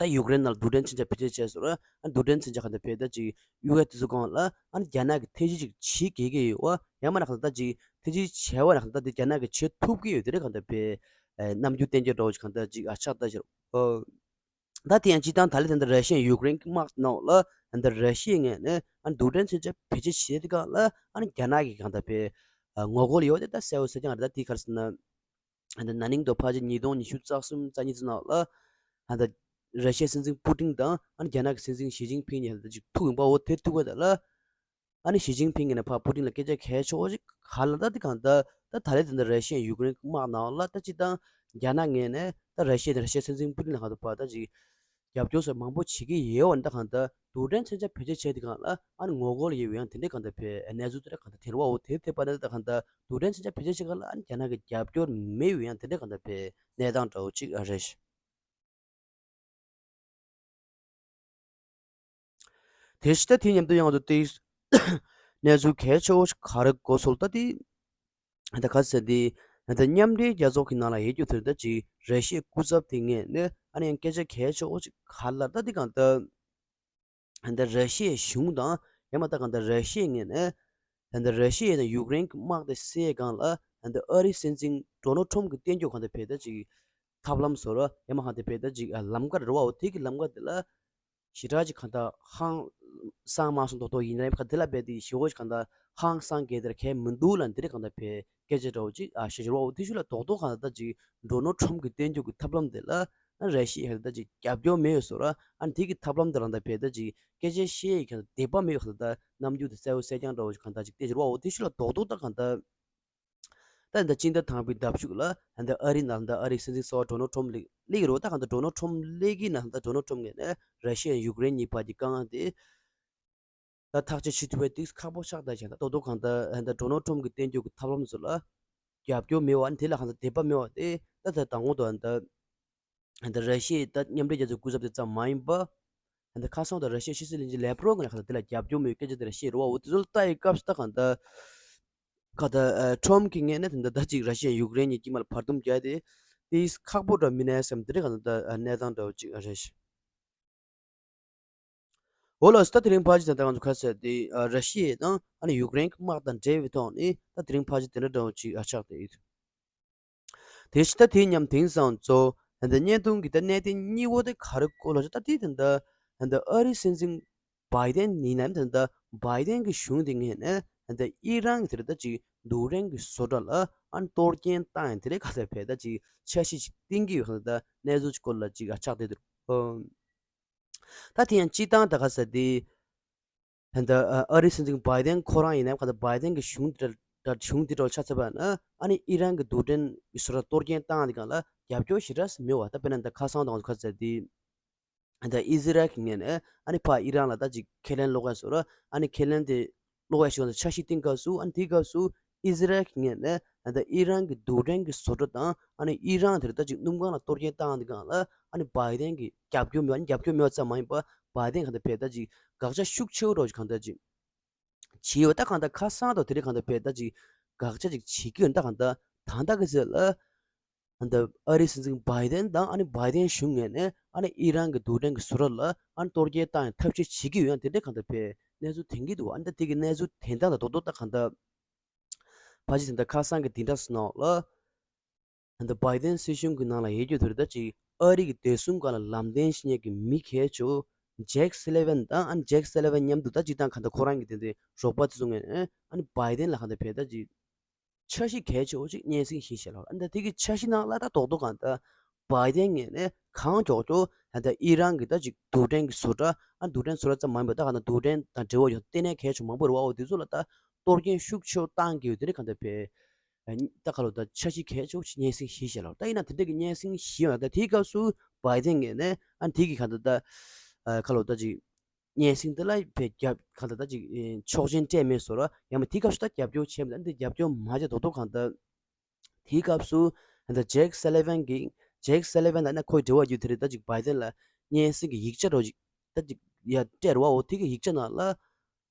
ད་ཡུཀ་རེན་ནང་ལ་རྡུལ་ཕྲན་མཚོན་ཆ་བེད་སྤྱོད་བྱས་སོང་ར། ཨ་རྡུལ་ཕྲན་མཚོན་ཆ་གང་ལྟར་བས་ད་ཅིག་གཡུག་ཡ་དེ་ཚོ་སྒང་ལ་ཨ་ནི་རྒྱ་ནག་གིས་ཐེ་ཇུས་ཅིག་བྱེད་དགོས་ཀྱི་ཡོད་བ། ཡང་མིན་ན་གང་ལྟར་ད་ཅིག་ཐེ་ཇུས་བྱས་པ་ན་གང་ལྟར་དེ་རྒྱ་ནག་གིས་བྱེད་ཐུབ་ཀྱི་ཡོད་དེ་རེད་གང་ལྟར་བས་རྣམ་འགྱུར་བསྟན་རྒྱུ་འདྲ་བོ་ཅིག་གང་ལྟར་ཅིག་ཨ་ཆགས་ད་ཤར། ཨོ། ད་དེ་ཡང་སྤྱིར་བཏང་ད་ལྟ་དེ་འདྲ་ར་ཤི་ཡ་ཡུཀ་རེན་གྱི་དམག་ནང་ལ་ད་ལྟ་ར་ཤི་ཡའི་ངོས་ནས་ཨ་ནི་རྡུལ་ཕྲན་མཚོན་ཆ་བེད་སྤྱོད་བྱེད་དེ་སྒང་ལ་ཨ་ནི་རྒྱ་ནག་གིས་གང་ལྟར་བས་ངོ་རྒོལ་ཡོད་དེ་ད་གསལ་བོ་གསལ་རྐྱང་རེད། ད་དེ་ག་རེ་ཟེར་ན། ད་ལྟ་ན་ནིང་དུ་ཕལ་ཆེར་ཉིས་སྟོང་ཉི་ཤུ་རྩ་གསུམ་རྩ་གཉིས་ཙམ་ནང་ལ་ད་ལྟ་ར་ཤི་ཡའི་སྲིད་འཛིན་པུ་ཏིན་དང་ཨ་ནི་རྒྱ་ནག་གི་སྲིད་འཛིན་ཞི་ཅིན་ཕིང་གཉིས་ད་ལྟ་ཅིག་ཐུག་ཡིན་པ། འོ་དེ་ཐུག་པ་དེ་ལ་ཨ་ནི་ཞི་ཅིན་ཕིང་གིས་ནི་ཕར་པུ་ཏིན་ལ་སྐད་ཆ་གལ་ཆེ་བོ་ཞིག་ག་ལ་ད་དེ་གང་ད་ད་ད་ལྟ་དེ་འདྲ་ར་ཤི་ཡ་ཡུཀ་རེན་དམག་ནང་ལ་ད་སྤྱིར་བཏང་རྒྱ་ནག་ངོས་ནས་ད་ར་ཤི་ཡ་དང་ར་ཤི་ཡའི་སྲིད་འཛིན་པུ་ཏིན་ལ་གང་ད་ཕར་ད་ཅིག་རྒྱབ་སྐྱོར་སོགས་མང་པོ་བྱེད་ཀྱི་ཡོད་པ་འདི་གང་ལྟར་རྡུལ་ཕྲན་མཚོན་ཆ་བེད་སྤྱོད་བྱས་དེ་གང་ལ་ཨ་ནི་ངོ་རྒོལ་ཡོད་པའི་ཡང་དེ་འདྲའི་གང་ལྟར་བས་གནས་ཚུལ་དེ་འདྲ་གང་ལྟར་དེ་རུ་བའོ། དེ་དེ་པ་ནི་ད་གང་ལྟར་རྡུལ་ཕྲན་མཚོན་ཆ་བེད་སྤྱོད་བྱེད་ག་ལ་ཨ་ནི་རྒྱ་ནག་གི་རྒྱབ་སྐྱོར་མེད་པའི་ཡང་དེ་འདྲའི་གང་ལྟར་བས་གནས་སྟངས་འདྲ་བོ་ཅིག་ཨ་རེད། དེ་ཕྱི་ད་དེ་མཉམ་དུ་ཡང་ང་ཚོ་དེ་གནས་ཚུལ་གལ་ཆེ་བོ་ཞིག་ག་རེ་གོ་སོང་ད་དེ། ད་ག་ཟེར་དེ། ད་མཉམ་འབྲེལ་རྒྱལ་ཚོགས་ཀྱི་ནང་ལ་ཡོད་རྒྱུ་དེ་ད་ཅིག་ར་ཤི་ཡའི་སྐུ་ཚབ་དེ་ངོས་ནས་ཨ་ནི་ཡང་སྐད་ཆ་གལ་ཆེ་བོ་ཅིག་ག་ལ་ད་དེ་གང་ལྟར་ད་ར་ཤི་ཡའི་གཞུང་དང་ཡང་མ་ད་གང་ལྟར་ར་ཤི་ཡའི་ངོས་ནས་ད་ར་ཤི་ཡ་དང་ཡུཀ་རེན་གྱི་དམག་དེ་སེལ་སྒང་ལ་ད་ཨ་རིའི་སྲིད་འཛིན་ཌོ་ནལ་ཊམ་གྱིས་བསྟན་རྒྱུ་གང་ལྟར་བས་ད་ཅིག་ཐབས་ལམ་བཟོ་ར་ཡང་མ་གང་ལྟར་བས་ད་ཅིག་ལམ་ཁ་རེད་བའོ། དེ་གི་ལམ་ཁ་དེ་ལ་ཞེ་དྲག་ཅིག་གང་ལྟར་ཧང་ སང་མ་སོང་ཏོག་ཏོག་ཡིན་ན་ཡང་ཁ་དེ་ལ་བས་དེ་ཞེ་བོ་ཞིག་གང་ལྟར་ཧང་སང་གལ་དེར་གལ་མི་འདུག་ལ་འདི་རེད་གང་ལྟར་བས་སྐད་ཆ་འདྲ་བོ་ཅིག་ཨ་ཤེས་བྱ་རོ་དེ་ཤུ་ལ་རྡོག་རྡོག་གང་ལྟར་ཅིག་ཌོ་ནལ་ཊམ་གི་བསྟན་རྒྱུ་གི་ཐབས་ལམ་དེ་ལ་ཨ་ར་ཤི་ཡ་གང་ལྟར་ཅིག་རྒྱབ་སྐྱོར་མེད་ཡོད་སོ་ར་ཨ་དེ་གི་ཐབས་ལམ་དེ་རང་ལྟར་བས་ད་ཅིག་སྐད་ཆ་བཤད་ཡི་གང་ལྟར་དད་པ་མེད་ཡོད་གང་ལྟར་རྣམ་འགྱུར་དེ་གསལ་བོ་གསལ་རྐྱང་འདྲ་བོ་ཞིག་གང་ལྟར་ཅིག་བསྟན་བྱ་རོ་དེ་ཤུ་ལ་རྡོག་རྡོག་ད་གང་ལྟར། ད་འདི་སྤྱི་ཟླ་དང་པོའི་ཟླ་མཇུག་ལ་འདི་ཨ་རི་ནང་འདི་ཨ་རིའི་སྲིད་འཛིན་གསར་པ་ཌོ་ནལ་ཊམ་སླེབས་སླེབས་ཀྱི་རེད། ད་གང་ལྟར་ཌོ་ནལ་ཊམ་སླེབས་ཀྱི་ན་ད་ཌོ་ནལ་ཊམ་ངོས་ནས་ར་ཤི་ཡ་ཡུཀ་རེན་གཉིས་བར་གྱི་དཀའ་ངལ་དེ་ད་ཐག་གཅོད་བྱེད་ཐུབ་པའི་ཏིག་ཁག་པོ་ཆགས་བསྡད་ཀྱང་ད་རྡོག་རྡོག་གང་ལྟར་འདི་ཌོ་ནལ་ཊམ་གྱི་བསྟན་རྒྱུ་གི་ཐབས་ལམ་ཚོ་ལ་རྒྱབ་སྐྱོར་མེད་པ་ཨ་ནི་དེ་ལ་གང་ལྟར་དད་པ་མེད་པ་དེ་ད་ད་དང་པོ་དང་འདི། ད་ར་ཤི་ཡའི་ད་མཉམ་འབྲེལ་རྒྱལ་ཚོགས་སྐུ་ཚབ་དེ་ཙམ་མ་ཡིན་པ། ད་ཁ་སང་ད་ར་ཤི་ཡའི་ཕྱི་སྲིད་བློན་ཆེན་ལེབ་རོབ་ཀྱིས་ཁ་ད་དེ་ལ་རྒྱབ་སྐྱོར་མེད་སྐད་ཆ་དེ་ལ་བཤད་རེད་བ། འོ་དེ་ཚོ་ལ་ལྟ་ཡི་སྐབས་སུ་ད་གང་ད་ཁ་ད་ཊམ་གྱི་ངོས་ནས་ད་ད་ཅིག་ར་ཤི་ཡ་ཡུཀ་རེན་གཉིས་དཀྱིལ་མ་ལ་བར་འདུམ་རྒྱག་དེ་དེ་ཁག་པོ་འདྲ་མིན་ན་བསམ་དེ་རེད་གང་ད་གནས་སྟངས་འདྲ་བོ་ཅིག་རེད། འོ་ལགས་སོ། ད་དེ་རིང་ཕལ་ཆེར་ད་ལྟ་ང་ཚོ་ཁ་གསལ་དེ་ཨ་ར་ཤི་ཡ་དང་ཨ་ནི་ཡུཀ་རེན་གྱི་དམག་དང་འབྲེལ་བའི་ཐོག་ནས་ད་དེ་རིང་ཕལ་ཆེར་དེ་འདྲ་འདྲ་བོ་ཅིག་ཨ་ཆགས་བསྡད་ཡོད། དེ་བཞིན་ད་དེའི་མཉམ་དེང་སང་ཚོ་ད་ལྟ་བརྙན་ཐུང་གི་ད་གནད་དོན་གཉིས་པོ་དེ་ག་རེ་སྐོར་ལ་ད་དེ་ད་ལྟ་ད་ལྟ་ཨ་རིའི་སྲིད་འཛིན་བྷའི་ཌེན་ཡིན་ནའང་ད་ལྟ་བྷའི་ཌེན་གྱི་གཞུང་དེ་ངོས་ནས་ད་ལྟ་ཨི་རན་གྱི་དེ་ད་ཅིག་རྡུལ་ཕྲན་གྱི་བཟོ་གྲྭ་ལ་ཨ་གཏོར་སྐྱོན་བཏང་ཡང་དེ་རེད་ག་ཚད་བས་ད་ཅིག་འཆར་གཞི་ཅིག་བཏིང་གི་ཡོད་ཁ་ད་གནས་ཚུལ་ཅིག་སྐོར་ལ་ཅིག་ཨ་ཆགས་བསྡད་འདུག་ད་དེ་ཡང་སྤྱི་བཏང་ད་ག་ས་དེ། ད་ལྟ་ཨ་རིའི་སྲིད་འཛིན་བྷའི་ཌེན་ཁོ་རང་ཡིན་ནའང་ག་ད་བྷའི་ཌེན་གྱི་གཞུང་དེ་འདྲ་གཞུང་དེ་འདྲ་ཆགས་ཚར་བ་ན་ཨ་ནི་ཨི་རན་གྱི་རྡུལ་ཕྲན་གྱི་བཟོ་གྲྭ་གཏོར་སྐྱོན་བཏང་དེ་གང་ལ་རྒྱབ་སྐྱོར་ཞེ་དྲག་མེད་བ། ད་དཔེར་ན་ད་ཁ་སང་དང་ག་ས་དེ་ད་ཨི་ཟི་རལ་གྱི་ངོས་ནས་ཨ་ནི་ཕ་ཨི་རན་ལ་ད་ཅིག་ཁས་ལེན་སློག་ཡ་བཟོ་ར་ཨ་ནི་ཁས་ལེན་དེ་སློག་ཡ་ཞིག་ད་འཆར་གཞི་བཏིང་སྐབས་སུ་ཨ་ནི་དེའི་སྐབས་སུ་ཨི་ཟི་རལ་གྱི་ངོས་ནས་ད་ལྟ་ཨི་རན་གྱི་རྡུལ་ཕྲན་གྱི་བཟོ་གྲྭ་དང་ཨ་ནི་ཨི་རན་དེར་ད་ཅིག་སྣུམ་ཁང་ལ་གཏོར་སྐྱོན་བཏང་དེ་གང་ལ་ཨ་ནི་བྷའི་ཌེན་གྱི་རྒྱབ་སྐྱོར་མེད་པ་ཨ་ནི་རྒྱབ་སྐྱོར་མེད་པ་ཙམ་མ་ཡིན་པ་བྷའི་ཌེན་གང་ལྟར་བས་ད་ཅིག་དགག་བྱ་ཤུགས་ཆེ་བོ་རོ་ཅིག་གང་ལྟར་ཅིག་བྱེད་ཡོད། ད་གང་ལྟར་ཁ་སང་དང་དེ་རིང་གང་ལྟར་བས་ད་ཅིག་དགག་བྱ་ཅིག་བྱེད་ཀྱི་ཡོད། ད་གང་ལྟར་ད་ལྟ་གི་ཚེ་ལ་ད་ལྟ་ཨ་རིའི་སྲིད་འཛིན་བྷའི་ཌེན་དང་ཨ་ནི་བྷའི་ཌེན་གཞུང་ངོས་ནས་ཨ་ནི་ཨི་རན་གྱི་རྡུལ་ཕྲན་གྱི་བཟོ་གྲྭ་ལ་ཨ་ནི་གཏོར་སྐྱོན་བཏང་ཡང་ཐབས་ཤེས་བྱེད་ཀྱི་ཡོད་ཡང་དེ་འདྲའི་གང་ལྟར་བས་གནས་ཚུལ་ཐོན་གྱི་འདུག་ཨ་ནི་ད་དེ་གི་གནས་ཚུལ་དོན་དག་ལ་རྡོག་རྡོག་ད་གང་ལྟར། ཕལ་ཆེར་དེ་འདྲ་ཁ་སང་གི་དེ་འདྲ་སོང་ལ། ད་ལྟ་བྷའི་ཌེན་སྲིད་གཞུང་གི་ནང་ལ་ཡོད་རྒྱུ་དེ་རེད་ད་ཅིག་ཨ་རི་གི་བདེ་སྲུང་སྒང་ལ་ལམ་སྟོན་བྱེད་མཁན་གྱི་མི་གལ་ཆེ་བོ་ཇེག་སུ་ལི་ཝན་དང་ཨ་ནི་ཇེག་སུ་ལི་ཝན་མཉམ་དུ་ད་ཅིག་དང་གང་ལྟར་ཁོ་རང་གི་དེ་འདྲའི་རོགས་པ་དེ་ཚོ་ངོས་ནས་ཨ་ནི་བྷའི་ཌེན་ལ་གང་ལྟར་བས་ད་ཅིག་འཆར་གཞི་གལ་ཆེ་བོ་ཅིག་སྙན་སེང་ཞུས་བཞག་ལ། ཨ་ནི་ད་དེ་གི་འཆར་གཞི་ནང་ལ་ད་རྡོག་རྡོག་གང་ལྟར་བྷའི་ཌེན་ངོས་ནས་གང་མགྱོགས་མགྱོགས་ད་ལྟ་ཨི་རན་གྱི་ད་ཅིག་རྡུལ་ཕྲན་གྱི་བཟོ་གྲྭ་ཨ་རྡུལ་ཕྲན་བཟོ་གྲྭ་ཙམ་མ་ཡིན་པར་ད་གང་ལྟར་རྡུལ་ཕྲན་དང་འབྲེལ་བ་ཡོད་ལྟེ་གནས་གལ་ཆེ་མང་པོ་རེད་བ། འོ་དེ་ཚོ་ལ་ད་གཏོར་སྐྱོན་ཤུགས་ཆེ་བོ་བཏང་གི་ཡོད། དེ་ནས་གང་ལྟར་བས་ད་ཁ་ལོ་ད་འཆར་གཞི་གལ་ཆེ་བོ་ཞིག་སྙན་སེང་ཞུས་བཞག་ལ། ད་ཡིན་ན་དེ་འདྲ་གི་སྙན་སེང་ཞུས་ཡོད་ད་དེའི་སྐབས་སུ་བྷའི་ཌེན་ངོས་ནས་ཨ་དེ་གི་གང་ལྟར་ད་ཁ་ལོ་ད་ཅིག་སྙན་སེང་དེ་ལ་བས་རྒྱབ་གང་ལྟར་ད་ཅིག་ཆོག་མཆན་སྤྲད་མེད་བཟོ་ར་ཡང་མ་དེའི་སྐབས་སུ་ད་རྒྱབ་སྐྱོར་བྱས་མེད་ད་འདི་རྒྱབ་སྐྱོར་མ་བྱས་རྡོག་རྡོག་གང་ལྟར། དེའི་སྐབས་སུ་ད་ལྟ་ཇེག་སུ་ལི་ཝན་གྱིས་ཇེག་སུ་ལི་ཝན་ལ་ན་ཁོའི་འབྲེལ་བ་ཡོད་དེ་རེད་ད་ཅིག་བྷའི་ཌེན་ལ་སྙན་སེང་གི་ཡིག་ཆ་རོ་ཅིག་ད་ཅིག་ཡ་སྤྲད་རོ་བ། འོ་དེ་གི་ཡིག་ཆ་ནང་ལ་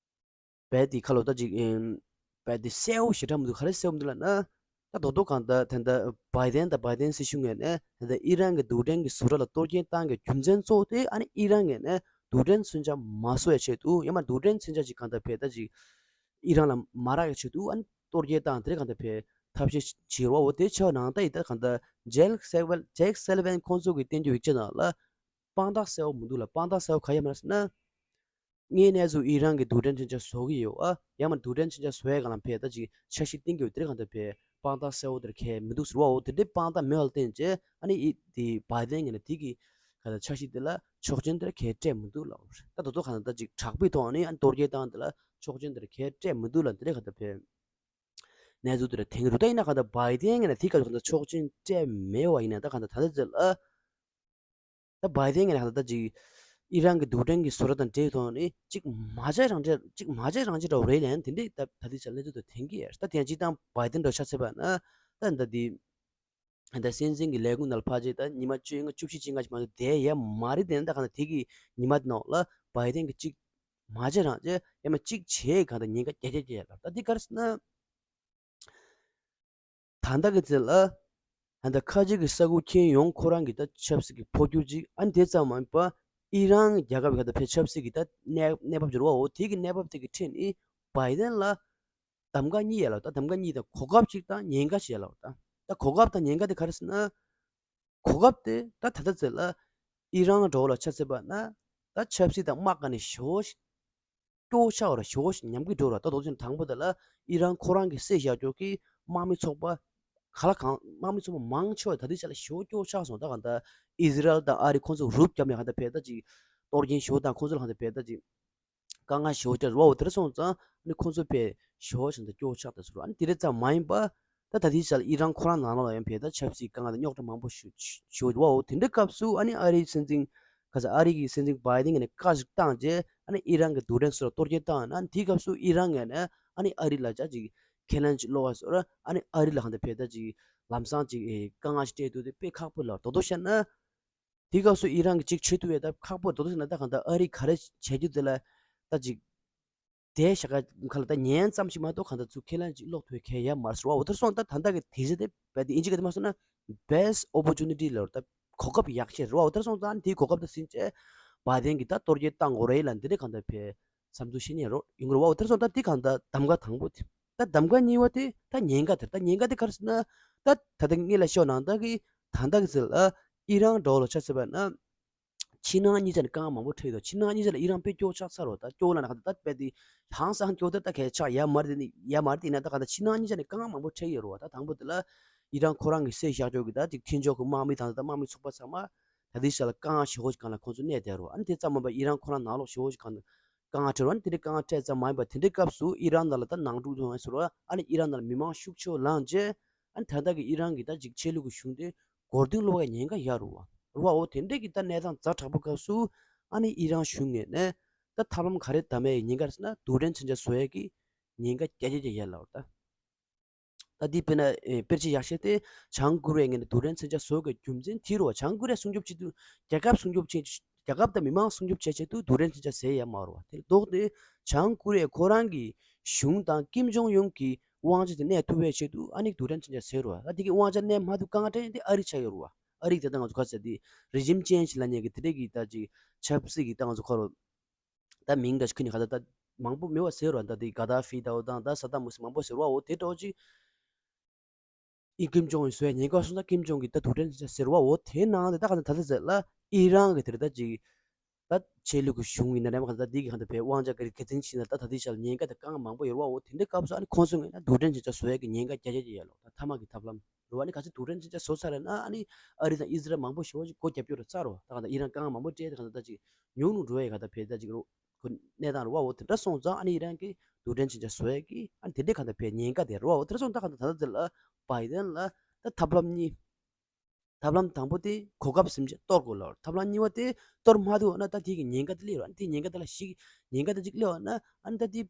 བས་དེ་ཁ་ལོ་ད་ཅིག་བས་དེ་གསལ་བོ་ཞེ་དྲག་མི་འདུག་ག་རེ་གསལ་བོ་མི་འདུག་ལབ་ན། ད་རྡོག་རྡོག་གང་ལྟར་ད་ལྟ་བྷའི་ཌེན་དང་བྷའི་ཌེན་སྲིད་གཞུང་ངོས་ནས་ད་ལྟ་ཨི་རན་གྱི་རྡུལ་ཕྲན་གྱི་བཟོ་གྲྭ་ལ་གཏོར་སྐྱོན་བཏང་གི་རྒྱུ་མཚན་གཙོ་བོ་དེ་ཨ་ནི་ཨི་རན་ངོས་ནས་རྡུལ་ཕྲན་མཚོན་ཆ་མ་བཟོ་བའི་ཆེད་དུ་ཡང་མ་རྡུལ་ཕྲན་མཚོན་ཆ་ཅིག་གང་ལྟར་བས་ད་ཅིག་ཨི་རན་ལ་མ་རག་གི་ཆེད་དུ་ཨ་ནི་གཏོར་སྐྱོན་བཏང་དེ་རིང་གང་ལྟར་བས་ཐབས་ཤེས་བྱེད་རོགས་འོ་དེ་ཆ་ནང་ད་ཡིན་ད་གང་ལྟར་ཇེག་སེ་ཝེལ་ཇེག་སེ་ལི་ཝན་ཁོང་ཚོ་གི་བསྟན་རྒྱུ་ཡིག་ཆ་ནང་ལ་དཔང་རྟགས་གསལ་བོ་མི་འདུག་ལ། དཔང་རྟགས་གསལ་བོ་ག་ཡིན་མ་རེད་ཟེར་ན། ངས་གནས་ཚུལ་ཨི་རན་གྱི་རྡུལ་ཕྲན་མཚོན་ཆ་བཟོ་གི་ཡོད་ཨ། ཡང་མ་རྡུལ་ཕྲན་མཚོན་ཆ་བཟོ་ཡས་གང་ལ་ཕེ་ད་ཅིག་འཆར་གཞི་བཏིང་གི་ཡོད་དེ་རིང་གང་ལྟར་ཕེ་དཔང་རྟགས་གསལ་བོ་དེར་གལ་མི་འདུག་ཟེར་བའོ། དེ་འདྲའི་དཔང་རྟགས་མེད་པ་ལ་བརྟེན་བྱས་ཨ་ནི་ཨི་དེ་བྷའི་ཌེན་ངོས་ནས་དེ་གི་ག་ད་འཆར་གཞི་དེ་ལ་ཆོག་མཆན་དེར་གལ་སྤྲད་མི་འདུག་ལབ་རེད། ད་དོ་དོ་གང་ལྟར་ད་ཅིག་དྲག་པོའི་ཐོག་ནས་ཨ་ནི་གཏོར་སྐྱོན་བཏང་དེ་ལ་ཆོག་མཆན་དེར་གལ་སྤྲད་མི་འདུག་ལབ་དེ་འདྲའི་གང་ལྟར་ཕེ་གནས་ཚུལ་དེ་ལ་དེང་རུ་ད་ཡིན་ན་གང་ལྟར་བྷའི་ཌེན་ངོས་ནས་དེ་ག་ལ་གང་ལྟར་ཆོག་མཆན་སྤྲད་མེད་པ་ཡིན་ན་ད་གང་ལྟར་ད་ལྟ་ཚེ་ལ། ད་བྷའི་ཌེན་ངོས་ནས་ད་ཅིག་ཨི་རན་གྱི་རྡུལ་ཕྲན་གྱི་བཟོ་གྲྭ་དང་འབྲེལ་ཐོག་ནས་ཅིག་མ་བྱས་རང་བྱས་ཅིག་མ་བྱས་རང་བྱས་འདྲ་བོ་རེད་ལན་དེ་འདྲས་ད་ད་ལྟའི་ཆར་གནས་ཚུལ་དུ་ཐོན་གྱི་ཡོད། ད་དེ་ཡང་སྤྱིར་བཏང་བྷའི་ཌེན་འདྲ་ཆ་ཚད་པ་ན་ད་ད་དེ་ད་སྲིད་འཛིན་གྱི་ལས་ཁུངས་ནང་ལ་ཕལ་ཆེར་ད་ཉི་མ་བཅོ་ལྔ་བཅུ་བཞི་བཅོ་ལྔ་ཅིག་མ་གཏོགས་བསྡད་ཡས་མ་རེད། དེ་ནས་ད་གང་ལྟར་དེ་གི་ཉི་མ་དེ་ནང་ལ་བྷའི་ཌེན་གྱི་ཅིག་མ་བྱས་རང་བྱས་ཡང་མ་ཅིག་བྱས་གང་ལྟར་ཉེན་ཁ་རྒྱ་ཆེ་རྒྱ་ལ་ད་འདི་ག་རེ་ཟེར་ན། ད་ལྟ་གི་ཚེ་ལ། ད་ལྟ་ཁ་ཆེ་གི་ས་ཁུལ་ཁྱོན་ཡོངས་ཁོ་རང་གི་ད་ཆབ་སྲིད་ཀྱི་འཕོ་འགྱུར་ཅིག་ཨ་ནི་དེ་ཙམ་མ་ཡིན་པ་ཨི་རན་རྒྱལ་ཁབ་ཀྱི་ད་ཕེ་ཆབ་སྲིད་ཀྱི་ད་གནས་གནས་བབ་འགྱུར་བའོ། དེ་གི་གནས་བབ་དེ་གི་ཁྲིད་ནས་བྷའི་ཌེན་ལ་གདམ་ག་གཉིས་ཡོད་ལ་ད་གདམ་ག་གཉིས་དང་གོ་སྐབས་ཅིག་དང་ཉེན་ཁ་ཅིག་ཡོད་ལ་ད་ད་གོ་སྐབས་དང་ཉེན་ཁ་དེ་ག་རེ་ཟེར་ན། གོ་སྐབས་དེ་ད་ད་ལྟ་ཚེ་ལ་ཨི་རན་འགྲོ་ལ་ཆ་ཚེ་པ་ན་ད་ཆབ་སྲིད་དང་དམག་ག་ནས་ཞོ་ཞིག་ སྐྱོ་བོ་ཆགས་པ་རེད། ཞེ་པོ་ཉམས་ཀྱི་འགྲོ་ར། ད་དོག་ཅན་དང་པོ་དེ་ལ་ཨི་རན་ཁོ་རང་གི་སྲིད་བཞག་ཀྱོག་གི་དམག་མི་ཚོགས་པ་ག་ལ་གང་དམག་མི་ཚོགས་པ་མང་ཆེ་བ་ད་ལྟའི་ཆ་ལ་ཞེ་པོ་སྐྱོ་བོ་ཆགས་སོང་། ད་གང་ལྟར་ཨི་ཟི་རལ་དང་ཨ་རི་ཁོང་ཚོ་རུབ་བརྒྱབ་ནས་གང་ལྟར་ཕེ་ད་ཅིག་གཏོར་སྐྱོན་ཞེ་པོ་དང་ཁོང་ཚོ་ལ་གང་ལྟར་ཕེ་ད་ཅིག་དཀའ་ངལ་ཞེ་པོ་ཅིག་རེད་བ། འོ་དེར་སོང་ཙང་ཨ་ནི་ཁོང་ཚོ་དཔེ་ཞེ་པོ་ཅིག་ད་སྐྱོ་བོ་ཆགས་ད་ཟེར་བ། ཨ་ནི་དེ་རེད་ཙམ་མ་ཡིན་པ། ད་ད་ལྟའི་ཆར་ཨི་རན་ཁོ་རང་ནང་ལོགས་ལ་ཡང་བལ་ད་ཆབ་སྲིད་དཀའ་ངལ་དང་རྙོག་དྲ་མང་པོ་ཞུ་ཞུ་བ། འོ་དེ་འདྲའི་སྐབས་སུ་ཨ་ནི་ཨ་རིའི་སྲིད་འཛིན་ག་ས་ཨ་རི་གི་སྲིད་འཛིན་བྷའི་ཏིན་གྱིས་ནས་བཀའ་ཞིག་བཏང་རྗེས་ཨ་ནི་ཨི་རན་གྱི་རྡུལ་ཕྲན་ཚོགས་ལ་གཏོར་སྐྱོན་བཏང་ན། དེའི་སྐབས་སུ་ཨི་རན་ངོས་ནས་ཨ་ནི་ཨ་རི་ལ་ཅག་ཅིག་ཁས་ལེན་ཅིག་སློག་པ་ཟེར། ཨ་ནི་ཨ་རི་ལ་གང་ལྟར་བལ་ད་ཅིག་ལམ་སང་ཅིག་དཀའ་ངལ་ཞིག་སྤྲད་འདུག་དེ་དཔེ་ཁག་པོ་ལ་དོ་དོ་བཤད་ན། དེའི་སྐབས་སུ་ཨི་རན་གྱིས་ཅིག་བྱེད་ཐུབ་ཡས་ད་ཁག་པོ་རེད། དོ་དོ་བྱས་ན་ད་གང་ལྟར་ཨ་རིས་ག་རེ་བྱེད་རྒྱུ་དེ་ལ་ད་ཅིག་དེ་ཞག་ཁ་ལ་ད་ཉན་ཙམ་ཞིག་མ་གཏོགས་གང་ལྟར་ཚུར་ཁས་ལེན་ཅིག་སློག་ཐུབ་མཁན་ཡོད་མ་རེད་ཟེར་བ། འོ་དེར་སོང་ད་ད་ལྟ་གི་དེ་གཞི་དེ་བལ་དེ་ཨིན་ཇི་ག་དེ་མ་སོང་ན་best opportunity ལབ་རེད། ད་གོ་སྐབས་ཡག་ཤོས་རེད་བ། འོ་དེར་སོང་ཙང་དེའི་གོ་སྐབས་དེ་ཟིན་བྱས་བྷའི་ཏིན་གྱིས་ད་གཏོར་སྐྱོན་བཏང་དགོས་རེད་ལབ་འདི་འདྲ་གང་ལྟར་བས་བསམ་ཚུལ་བཤད་མཁན་རོ་ཡོང་གི་རེད་བ། འོ་དེར་སོང་ད་དེ་གང་ལྟར་གདམ་ག་དང་པོ་དེ། ད་གདམ་ག་གཉིས་པ་དེ་ད་ཉེན་ཁ་དེ་རེད། ད་ཉེན་ཁ་དེ་ག་རེ་ཟེར་ན། ད་ད་ལྟ་ངས་ལ་ཤོད་ནང་ད་གི་ད་ལྟ་གི་ཟེར་ལ་ཨི་རན་འདྲ་བོ་ལ་ཆ་བཞག་པ་ན། ཕྱི་ནང་གཉིས་ཆ་ནས་དཀའ་ངལ་མང་པོ་འཕྲད་ཡོད། ཕྱི་ནང་གཉིས་ཆ་ལ་ཨི་རན་དཔེ་སྐྱོ་ཆགས་ཚར་རོ། ད་སྐྱོ་ལ་ན་ག་ད་ད་དཔེ་དེ་ཧང་སང་སྐྱོ་དེ་ད་གལ་ཆགས་ཡ་མར་དེ་ནི་ཡ་མར་དེ་ན་ད་ག་ད་ཕྱི་ནང་གཉིས་ཆ་ནས་དཀའ་ངལ་མང་པོ་འཕྲད་ཡོད་རོ། ད་དང་པོ་དེ་ལ་ཨི་རན་ཁོ་རང་གི་སྲིད་བཞག་ཀྱོག་གི་ད་ཅིག་མཐུན་ཕྱོགས་ཀྱི་དམག་མི་དང་ད་དམག་མི་ཚོགས་པ་ཚང་མ་ད་དེ་ཤ་ལ་དཀའ་ངལ་ཞེ་པོ་ཞིག་སྒང་ལ་ཁོང་ཚོ་གནས་བསྡད་རོ། ཨ་ནི་དེ་ཙམ་མ་པ་ཨི་རན་ཁོ་རང་ནང་ལོགས་ཞེ་པོ་ཞིག་སྒང་དཀའ་ངལ་འཕྲད་རོ། ཨ་ནི་དེ་འདྲའི་དཀའ་ངལ་འཕྲད་ཙམ་མ་ཡིན་པ་དེ་འདྲའི་སྐབས་སུ་ཨི་རན་ནང་ལ་ད་ནང་འཁྲུག་ཡོང་ཡ་ཟེར་རོ། ཨ་ནི་ཨི་རན་ནང་ལ་མི་མང་ཤུགས་ཆེ་བོ་ལངས་རྗེས་ཨ་ནི་ད་ལྟ་གི་ཨི་རན་གྱི་ད་ཅིག་ཆད་ལུགས་ཀྱི་གཞུང་དེ་སྒོར་དུང་སློག་པའི་ཉེན་ཁ་ཡོད་རེད་བ། རེད་བ། འོ་དེ་འདྲས་ཀྱི་ད་གནས་སྟངས་ཛ་དྲག་པོ་སྐབས་སུ་ཨ་ནི་ཨི་རན་གཞུང་ངོས་ནས་ད་ཐབས་ལམ་ག་རེ་བདམས་ཡས་ཉེན་ཁ་རེད་ཟེར་ན། རྡུལ་ཕྲན་མཚོན་ཆ་བཟོ་ཡས་ཀྱི་ཉེན་ཁ་བརྒྱ་ཆ་བརྒྱ་ཡོད་ལབ་རེད་ད། ད་འདི་དཔེར་ན་ཨེ་དཔེར་བརྗོད་ཡག་ཤོས་དེ་བྱང་ཀོ་རི་ཡ་ངོས་ནས་རྡུལ་ཕྲན་མཚོན་ཆ་བཟོ་དགོས་རྒྱུ་མཚན་དེ་རེད་བ། བྱང་ཀོ་རི་ཡ་སྲུང་སྐྱོབ་བྱེད་དུས་རྒྱལ་ཁབ་སྲུང་སྐྱོབ་བྱེད་རྒྱལ་ཁབ་དང་མི་མང་སྲུང་སྐྱོབ་བྱེད་ཆེད་དུ་རྡུལ་ཕྲན་མཚོན་ཆ་བཟོས་ཡོད་མ་རེད་བ། དེ་ལ་ལྡོག་སྟེ་བྱང་ཀོ་རི་ཡ་ཁོ་རང་གི་གཞུང་དང་ཀིམ་ཇོང་ཡུན་གྱི་དབང་ཆ་དེ་གནས་ཐུབ་པའི་ཆེད་དུ་ཨ་ནི་རྡུལ་ཕྲན་མཚོན་ཆ་བཟོས་རེད་བ། ད་དེ་གི་དབང་ཆ་གནས་མ་ཐུབ་དཀའ་ངལ་འཕྲད་མཁན་དེ་ཨ་རི་ཆགས་ཡོད་རེད་བ། ཨ་རི་གི་ད་ལྟ་ང་ཚོ་ག་ཟེར་དེ་རི་ཇིམ་ཅེན་ཇི་ལབ་མཁན་གྱི་དེ་འདྲས་ཀྱི་ད་ཅིག་ཆབ་སྲིད་ཀྱི་ད་ང་ཚོ་ཁ་རོ། ད་མིང་འདྲ་ཞིག་ཁྱོན་ནས་ག་ད་ད་མང་པོ་མེད་པ་ཟེར་རོ། ད་དེ་ག་ད་ཧྥི་ད་འོ་དང་ད་ས་ད་མུ་སི་མང་པོ་ཟེར་བ། འོ་དེ་འདྲ་བོ་ཅིག་ཨི་ཀིམ་ཇོང་ཡུན་བཟོས་ཉེན་ཁ་སོང་ད་ཀིམ་ཇོང་གི་ད་རྡུལ་ཕྲན་ཆ་ཟེར་བ། འོ་དེ་ནང་དེ་ད་ག་ད་ད་ད་ཟེར་ལ་ཨི་རན་གི་དེར་ད་ཅིག་ད་ཆད་ལུགས་ཀྱི་གཞུང་ཡིན་ན་རེད་མ་ག་ད་དེ་གི་ག་ད་བས་དབང་ཆ་ག་རེ་ག་ཚིན་ཕྱིན་ན་ད་ད་དེ་ཤར་ཉེན་ཁ་ད་གང་མང་པོ་ཡོད་བ། འོ་དེ་འདྲའི་སྐབས་སུ་ཨ་ནི་ཁོང་ཚོ་ངོས་ན་རྡུལ་ཕྲན་ཆ་བཟོ་ཡ་གི་ཉེན་ཁ་རྒྱ་རྒྱ་རྒྱ་ཡོད་ལོ། ད་ཐ་མག་གི་ཐབས་ལམ་རེད་བ། ཨ་ནི་ག་ཚོད་རྡུལ་ཕྲན་མཚོན་ཆ་བཟོ་ཚར་རེད་ན་ཨ་ནི་ཨ་རི་དང་ཨི་ཟི་རལ་མང་པོ་ཞེ་པོ་ཅིག་སྒོ་རྒྱབ་རྒྱུ་རེད་ཚར་རོ། ད་ག་ད་ཨི་རན་དཀའ་ངལ་མང་པོ་སྤྲད་དེ་ག་ད་ད་ཅིག་ཉུང་ཉུང་འགྲོ་ཡ་ག་ད་བས་ད་ཅིག་རོ་ཁོ་གནས་སྟངས་རེད་བ། འོ་དེ་འདྲ་སོང་ཙང་ཨ་ནི་ཨི་རན་གྱི་རྡུལ་ཕྲན་མཚོན་ཆ་བཟོ་ཡ་གི་ཨ་ནི་དེ་འདྲའི་ག་ད་བས་ཉེན་ཁ་དེ་རེད་བ། འོ་དེ་འདྲ་སོང་ད་ག་ད་ད་ད་དེ་ལ་བྷའི་ཏན་ལ་ད་ཐབས་ལམ་གཉིས། ཐབས་ལམ་དང་པོ་དེ་གོ་སྐབས་ཟིན་བྱས་གཏོར་དགོས་ལབ། ཐབས་ལམ་གཉིས་པ་དེ་གཏོར་མ་ཐུབ་ན་ད་དེ་གི་ཉེན་ཁ་དེ་སླེབས་རོ། ཨ་ནི་དེ་ཉེན་ཁ་དེ་ལ་ཞིག་ཉེན་ཁ་དེ་ཅིག་སླེབས་ན་ཨ་ནི་ད་དེ་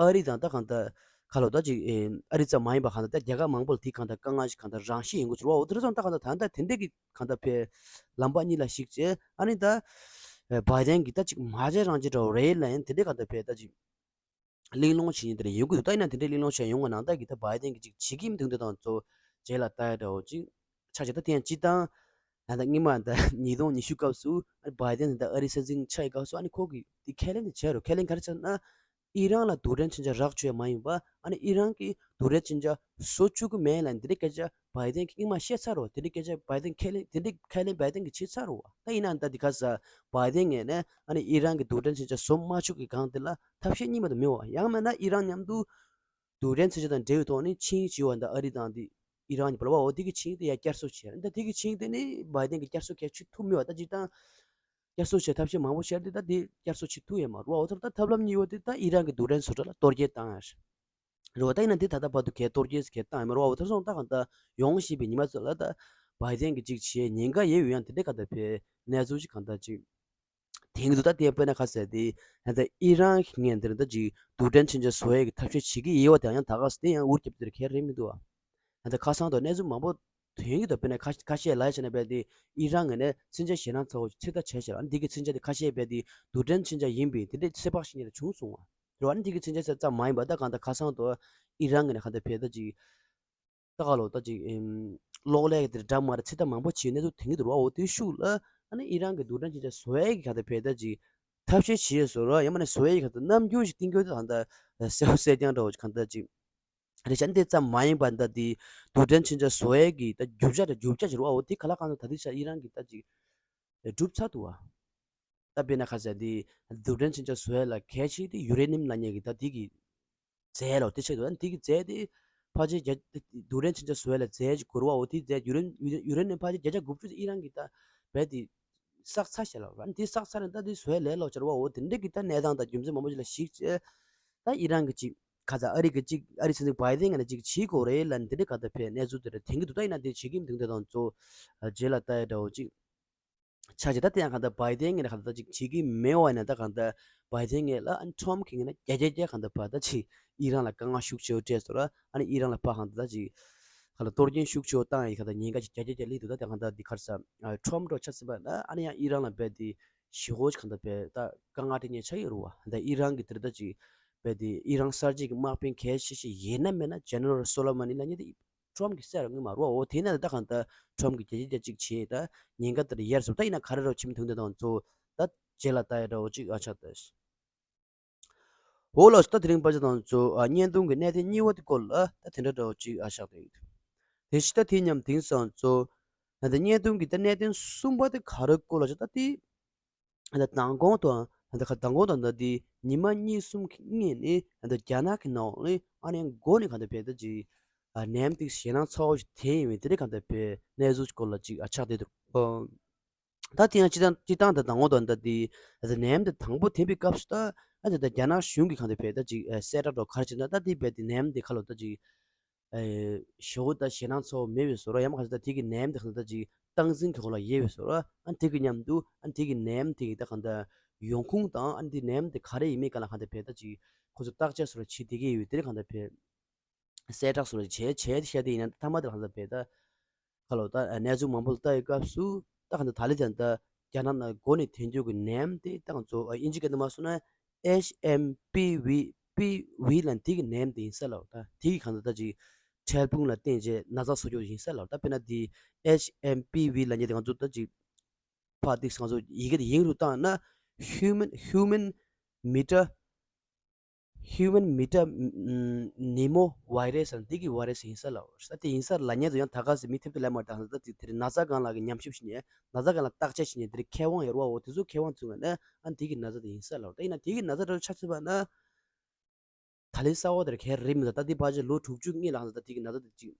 ཨ་རི་དང་ད་གང་ལྟར་ཁ་ལོ་ད་ཅིག་ཨེ་ཨ་རི་ཙམ་མ་ཡིན་པ་གང་ལྟར་ད་རྒྱལ་ཁབ་མང་པོ་ལ་དེ་གང་ལྟར་དཀའ་ངལ་ཞིག་གང་ལྟར་རང་ཤི་ཡོང་གི་ཚུལ་བ། འོ་དེ་ཚོ་ད་གང་ལྟར་ད་ལྟ་དེ་འདྲས་ཀྱི་གང་ལྟར་བས་ལམ་པ་གཉིས་ལ་ཞིག་བྱས་ཨ་ནི་ད་བྷའི་ཏན་གྱི་ད་ཅིག་མ་བྱས་རང་བྱས་འདྲ་བོ་རེད་ལབ་ཡིན། དེ་འདྲས་གང་ལྟར་བས་ད་ཅིག་གླེང་སློང་བྱེད་མཁན་དེ་འདྲ་ཡོང་གི་འདུག་ད་ཡིན་ན་དེ་འདྲའི་གླེང་སློང་བྱས་ཡོང་བ་ནང་ལྟར་གྱི་ད་བྷའི་ཏན་གྱི་ཅིག་བྱེད་ཀྱི་མི་འདུག་འདི་དང་ཚོ་རྗེས་ལ་ལྟ་ཡ་འདྲ་བོ་ཅིག་ཆགས་ཀྱི། ད་དེ་ཡང་སྤྱིར་བཏང་ད་ལྟ་སྔོན་མ་ད་ཉིས་སྟོང་ཉི་ཤུ་སྐབས་སུ་ཨ་ནི་བྷའི་ཏན་ད་ཨ་རིའི་སྲིད་འཛིན་ཆགས་ཡི་སྐབས་སུ་ཨ་ནི་ཁོ་གིས་དེ་ཁས་ལེན་དེ་བྱས་རོ། ཁས་ལེན་ག་རེ་བྱས་ན་ཨི་རན་ལ་རྡུལ་ཕྲན་མཚོན་ཆ་རག་བཅུག་ཡ་མ་ཡིན་པ་ཨ་ནི་ཨི་རན་གྱིས་རྡུལ་ཕྲན་མཚོན་ཆ་བཟོ་བཅུག་གི་མེད་ལ་འདི་འདྲའི་སྐད་ཆ་བྷའི་ཏན་གྱིས་སྔོན་མ་བཤད་ཚར་རོ། དེ་འདྲའི་སྐད་ཆ་བྷའི་ཏན་ཁས་ལེན་དེ་འདྲའི་ཁས་ལེན་བྷའི་ཏན་གྱིས་བྱས་ཚར་རོ། ད་ཡིན་ནའང་ད་འདི་ག་ས་བྷའི་ཏན་ངོས་ནས་ཨ་ནི་ཨི་རན་གྱི་རྡུལ་ཕྲན་མཚོན་ཆ་བཟོ་མ་བཅུག་གི་སྒང་དེ་ལ་ཐབས་ཤེས་གཉིས་མ་གཏོགས་མེད་བ། ཡང་མིན་ན་ཨི་རན་མཉམ་དུ་རྡུལ་ཕྲན་མཚོན་ཆ་དང་འབྲེལ་བའི་ཐོག་ནས་ཆིངས་ཡིག་བྱས་པ་འདི་ཨ་རི་དང་འདི་ཨི་རན་གཉིས་བར་ལ་བ། འོ་དེ་གི་ཆིངས་ཡིག་དེ་ཡང་བསྐྱར་གསོ་བྱས། འདི་དེ་གི་ཆིངས་ཡིག་དེ་ནི་བྷའི་ཏན་གྱིས་བསྐྱར་གསོ་གལ་བྱེད་ཐུབ་མེད་བ། ད་སྤྱིར་བཏང་བསྐྱར་གསོ་བྱེད་ཐབས་ཤེས་མང་པོ་བྱས་ཏེ་ད་དེ་བསྐྱར་གསོ་བྱེད་ཐུབ་ཡོད་མ་རེད་བ། འོ་ཐོག་ད་ཐབས་ལམ་གཉིས་པ་དེ་ད་ཨི་རན་གྱི་རྡུལ་ཕྲན་བཟོ་གྲྭ་ལ་གཏོར་སྐྱོན་བཏང་ཡ་རེད། རེད་བ། ད་ཡིན་ན་འདི་ད་ལྟ་བར་དུ་གས་གཏོར་སྐྱོན་ཟེར་གས་བཏང་ཡོད་མ་རེད་བ། འོ་ཐོག་སོང་ད་གང་ལྟར་ཡོང་བཞིན་པའི་ཉི་མ་ཚོ་ལ་ད་བྷའི་ཏན་གྱིས་ཅིག་བྱས་ཉེན་ཁ་ཡོད་ཡོད་ཡང་དེ་འདྲའི་ག་ད་བས་གནས་ཚུལ་ཅིག་གང་ལྟར་ཅིག་དེང་དུ་ད་ལྟའི་དཔེར་ན་ཁ་གསལ་ཏེ་ད་ལྟ་ཨི་རན་གྱི་ངན་འདིར་ད་ཅིག་རྡུལ་ཕྲན་མཚོན་ཆ་བཟོ་ཡས་ཀྱི་ཐབས་ཤེས་བྱེད་ཀྱི་ཡོད་བ། དེ་ཡང་ད་ག་སེ་དེ་ཡང་འུར་རྒྱབ་དེར་གས་རེད་མི་འདུག་བ། ད་ལྟ་ཁ་སང་དུ་གནས་ཚུལ་མང་པོ་ཐོན་གྱི་འདུག་དཔེར་ན་ཁ་ཁ་ཤས་ལ་བྱས་ན་བས་ཏེ་ཨི་རན་ངོས་ནས་མཚོན་ཆ་ཞེད་སྣང་ཚ་བོ་ཕྱིར་ལྟ་བྱས་ཤག་ཨ་ནི་འདི་གི་མཚོན་ཆ་དེ་ཁ་ཤས་བས་ཏེ་རྡུལ་ཕྲན་མཚོན་ཆ་ཡིན་པས་དེ་འདྲའི་ཚོད་དཔག་ཞིག་ཉིད་ལ་བྱུང་སོང་བ་རེད་བ། ཨ་ནི་འདི་གི་མཚོན་ཆ་ཟེར་ཙམ་མ་ཡིན་པ་ད་གང་ལྟར་ཁ་སང་དུ་ཨི་རན་ངོས་ནས་གང་ལྟར་བས་ད་ཅིག་ད་ག་ལོ་ད་ཅིག་གློག་ཀླད་དེ་འདྲ་མ་རེད་ཚོད་ལྟ་མང་པོ་བྱས་གནས་ཚུལ་ཐོན་གྱི་འདུག་རེད་བ། འོ་དེའི་ཤུགས་ལ་ཨ་ནི་ཨི་རན་གྱི་རྡུལ་ཕྲན་མཚོན་ཆ་བཟོ་ཡས་ཀྱི་གང་ལྟར་བས་ད་ཅིག་ཐབས་ཤེས་བྱས་བཟོ་ར་ཡང་མིན་ན་བཟོ་ཡས་ཀྱི་གང་ལྟར་རྣམ་འགྱུར་ཞིག་བསྟན་རྒྱུ་དེ་གང་ལྟར་གསལ་པོ་གསལ་རྐྱང་འདྲ་བོ་ཅིག་གང་ལྟར་ཅིག་རེད་བྱས་ན་དེ་ཙམ་མ་ཡིན་པ་འདི་འདི་རྡུལ་ཕྲན་མཚོན་ཆ་བཟོ་ཡས་ཀྱི་ད་རྒྱུ་ཆ་དང་རྒྱུ་ཆ་ཅིག་རེད་བ། འོ་དེ་ག་ལ་གང་དུ་ད་ལྟའི་ཆར་ཨི་རན་གྱིས་ད་ཅིག་གྲུབ་ཚར་འདུག་བ། ད་དཔེར་ན་ཁ་ཟེར་དེ་རྡུལ་ཕྲན་མཚོན་ཆ་བཟོ་ཡ་ལ་གལ་ཆེ་དེ་ཡུ་རེ་ནིམ་ལབ་མཁན་གྱི་ད་དེ་གི་རྫས་ལོ་དེ་ཆེད་དུ་ཨ་ནི་དེ་གི་རྫས་དེ་ཕལ་ཆེར་རྒྱ་རྡུལ་ཕྲན་མཚོན་ཆ་བཟོ་ཡ་ལ་རྫས་ཅིག་དགོས་རེད་བ། འོ་དེ་རྫས་ཡུ་རེ་ཡུ་རེ་ནིམ་ཕལ་ཆེར་བརྒྱ་ཆ་དགུ་བཅུ་དེ་ཨི་རན་གྱི་ད་བས་དེ་བསགས་ཚར་ཤག་ལ། ཨ་ནི་དེ་བསགས་ཚར་ནས་ད་དེ་བཟོ་ཡ་ལས་སླ་པོ་ཆགས་རེད་བ། འོ་དེ་འདྲ་གི་ད་གནས་སྟངས་དང་རྒྱུ་མཚན་མང་པོ་ཞིག་ལ་གཞིགས་བྱས་ད་ཨི་རན་གྱི་ཅིག་ཁ་ཚ་ཨ་རི་གི་ཅིག་ཨ་རི་སྲིད་འཛིན་བྷའི་ཌེན་ངོས་ནས་ཅིག་བྱེད་དགོས་རེད་ལབ་ནས་དེ་འདྲ་ག་ད་བས་གནས་ཚུལ་དེ་འདྲ་དྲན་གྱི་འདུག་ད་ཡིན་ན་དེ་བྱེད་ཀྱི་མི་འདུག་དེ་དང་གཙོ་བོ་རྗེས་ལ་ལྟ་ཡ་འདྲ་བོ་ཅིག་ཆ་བཞག་ད་དེ་ཡང་གང་ལྟར་བྷའི་ཌེན་ངོས་ནས་གང་ལྟར་ཅིག་བྱེད་ཀྱི་མེད་པ་ཡིན་ན། ད་གང་ལྟར་བྷའི་ཌེན་ངོས་ལ་ཨ་ནི་ཊྲམ་གྱི་ངོས་ནས་བརྒྱ་ཆ་བརྒྱ་གང་ལྟར་ཕར་ད་ཅིག་ཨི་རན་ལ་དཀའ་ངལ་ཤུགས་ཆེ་བོ་སྤྲད་སོང་ར། ཨ་ནི་ཨི་རན་ལ་ཕར་གང་ལྟར་ད་ཅིག་གང་ལ་གཏོར་སྐྱོན་ཤུགས་ཆེ་བོ་བཏང་ཡི་གང་ལྟར་ཉེན་ཁ་ཅིག་བརྒྱ་ཆ་བརྒྱ་སླེབས་འདུག་ད་དེ་གང་ལྟར་འདི་ག་རེ་ཟེར་ཊྲམ་འདྲ་ཆགས་ཟིན་པ་ན་ཨ་ནི་ཡང་ཨི་རན་ལ་རྦད་དེ་ཞེ་པོ་ཅིག་གང་ལྟར་རྦད་ད་དཀའ་ངལ་སྤྲད་མཁན་ཆགས་ཡོད་རེད་བ། ད་ཨི་རན་གྱི་དེ་རེད་ད་ཅིག་རྦད་དེ་ཨི་རན་གསར་བརྗེ་གི་དམག་དཔོན་གལ་ཆེ་ཤོས་ཡིན་ན་མིན་ན་ཇེ་ནེ་རལ་སོ་ལེ་མ་ནི་ལབ་མཁན་དེ་ཊྲམ་གྱི་སྲས་རང་གི་མ་རེད་བ། འོ་དེ་ནས་ད་གང་ལྟར་ཊྲམ་གྱིས་བརྒྱ་ཆ་བརྒྱ་ཅིག་བྱས་ད་ཉེན་ཁ་དེར་ཡལ་སོང་། ད་ཡིན་ན་ག་རེ་རོགས་ཕྱི་མི་དུང་དེ་དང་གཙོ་བོ་ད་རྗེས་ལ་ལྟ་ཡ་འདྲ་བོ་ཅིག་ཨ་ཆགས་ད། འོ་ལགས་སོ། ད་དེ་རིང་པར་ཆ་དང་གཙོ་བོ་ཨ་བརྙན་ཐུང་གི་གནད་དོན་གཉིས་པ་དེ་སྐོར་ལ་ད་དེ་འདྲ་འདྲ་བོ་ཅིག་ཨ་ཆགས་ད་ཡིན། དེ་བཞིན་ད་དེ་མཉམ་དེང་སང་གཙོ་བོ་ད་བརྙན་ཐུང་གི་ད་གནད་དོན་གསུམ་པ་དེ་ག་རེ་སྐོར་ལ་ཆ་ད་དེ། ད་མདང་དགོང་དང་ད་ཁ་མདང་དགོང་དང་ད་དེ་ཉི་མ་གཉིས་གསུམ་གྱི་སྔོན་ནས་ད་རྒྱ་ནག་གི་ནང་ལ་ཨ་ནི་མགོ་ནས་གང་ལྟར་བས་ད་ཅིག་ནད་ཡམས་དེ་ཞེད་སྣང་ཚ་བོ་ཞིག་ཐེབས་ཡོད་པའི་དེ་རིང་གང་ལྟར་བས་གནས་ཚུལ་སྐོར་ལ་ཅིག་ཨ་ཆགས་བསྡད་འདུག་ད་དེ་ཡང་སྤྱིར་བཏང་སྤྱིར་བཏང་ད་མདང་དགོང་དང་ད་དེ་ནད་ཡམས་དེ་དང་པོ་ཐེབས་པའི་སྐབས་སུ་ད་ཨ་ནི་ད་རྒྱ་ནག་གཞུང་གིས་གང་ལྟར་བས་ད་ཅིག་གསལ་བསྒྲགས་འདྲ་ག་རེ་བྱས་ན་ད་དེ་བས་དེ་ནད་ཡམས་དེ་ཁ་ལོ་ད་ཅིག་ཨེ་ཞེ་པོ་ད་ཞེད་སྣང་ཚ་བོ་མེད་པའི་བཟོ་འདྲ། ཡང་མ་ག་ཚོད་ད་དེ་གི་ནད་ཡམས་དེ་གང་ལྟར་ཅིག་སྟངས་འཛིན་གྱི་འོག་ལ་ཡོད་པའི་བཟོ་འདྲ། ཨ་དེ་གི་མཉམ་དུ་ཨ་དེ་གི་ནད་ཡམས་དེ་གི་ད་གང་ལྟར་ཡོང་ཁུངས་དང་ཨ་དེ་ནད་ཡམས་དེ་ག་རེ་ཡིན་མིན་སྒང་ལ་གང་ལྟར་བས་ད་ཅིག་ཁོ་ཚོ་བརྟག་དཔྱད་བཟོ་འདྲ་བྱེད་བསྡད་ཀྱི་ཡོད་པའི་དེ་གང་ལྟར་བས་གསལ་བསྒྲགས་བཟོ་འདྲ་བྱས་བྱས་ཏེ་བཤད་དེ་ཡིན་ན་མཐའ་མ་དེ་གང་ལྟར་བས་ད་ཁ་ལོ་ད་གནས་ཚུལ་མང་པོ་ལ་ལྟ་བའི་སྐབས་སུ་ད་གང་ལྟར་ད་ལི་ད་ད་རྒྱ་ནག་ནང་འགོ་ནས་ཐོན་རྒྱུ་གི་ནད་ཡམས་དེ་ད་ང་ཚོ་ཨ་དབྱིན་ཇི་སྐད་དུ་མ་སོང་ན་ཨེཆ་ཨེམ་པི་ཝི་པི་ཝི་ལབ་དེ་གི་ནད་ཡམས་དེ་ཡིན་ས་ལ། ད་དེ་གི་གང་ལྟར་ད་ཅིག་འཕྲལ་ཕུང་ལ་བརྟེན་བྱས་ན་ཚ་བཟོ་རྒྱུ་ཡིན་ས་ལ། ད་དཔེར་ན་དེ་ཨེཆ་ཨེམ་པི་ཝི་ལབ་མཁན་དེ་ང་ཚོ་ད་ཅིག་ཕར་ཏིག་ང་ཚོ་ཡི་གེ་དེ་ཡིན་རུ་བཏང་ན་ཧིའུ་མན་ཧིའུ་མན་མི་ཊར་ཧིའུ་མན་མི་ཊར་ནེ་མོ་ཝའི་རེ་སི་ཟེར་འདི་གི་ཝའི་རེ་སི་ཡིན་ས་ལ། ད་དེ་ཡིན་ས་ལ་ཉན་དུ་ཡང་ད་ག་སེ་མི་ཐེབས་དུ་ལས་མ་ད་ད་དེ་དེར་ན་ཚ་སྒང་ལ་གི་ཉམས་ཞིབ་བྱེད་ཉན་ན་ཚ་སྒང་ལ་བརྟག་དཔྱད་བྱེད་ཉན་དེར་མཁས་དབང་ཡོད་ར་བ། འོ་དེ་ཚོ་མཁས་དབང་ཚོ་ང་ནས་ཨ་འདི་གི་ན་ཚ་དེ་ཡིན་ས་ལ། ད་ཡིན་ན་དེ་གི་ན་ཚ་དེ་ཆ་ཚུད་པ་ན། ད་ལི་ས་འོ་དེར་ཁེ་རེ་མི་ད་ད་དེ་ཕལ་ཆེར་ལོ་དྲུག་ཅུ་སྔོན་ལ་ད་དེ་གི་ན་ཚ་དེ་ཅིག་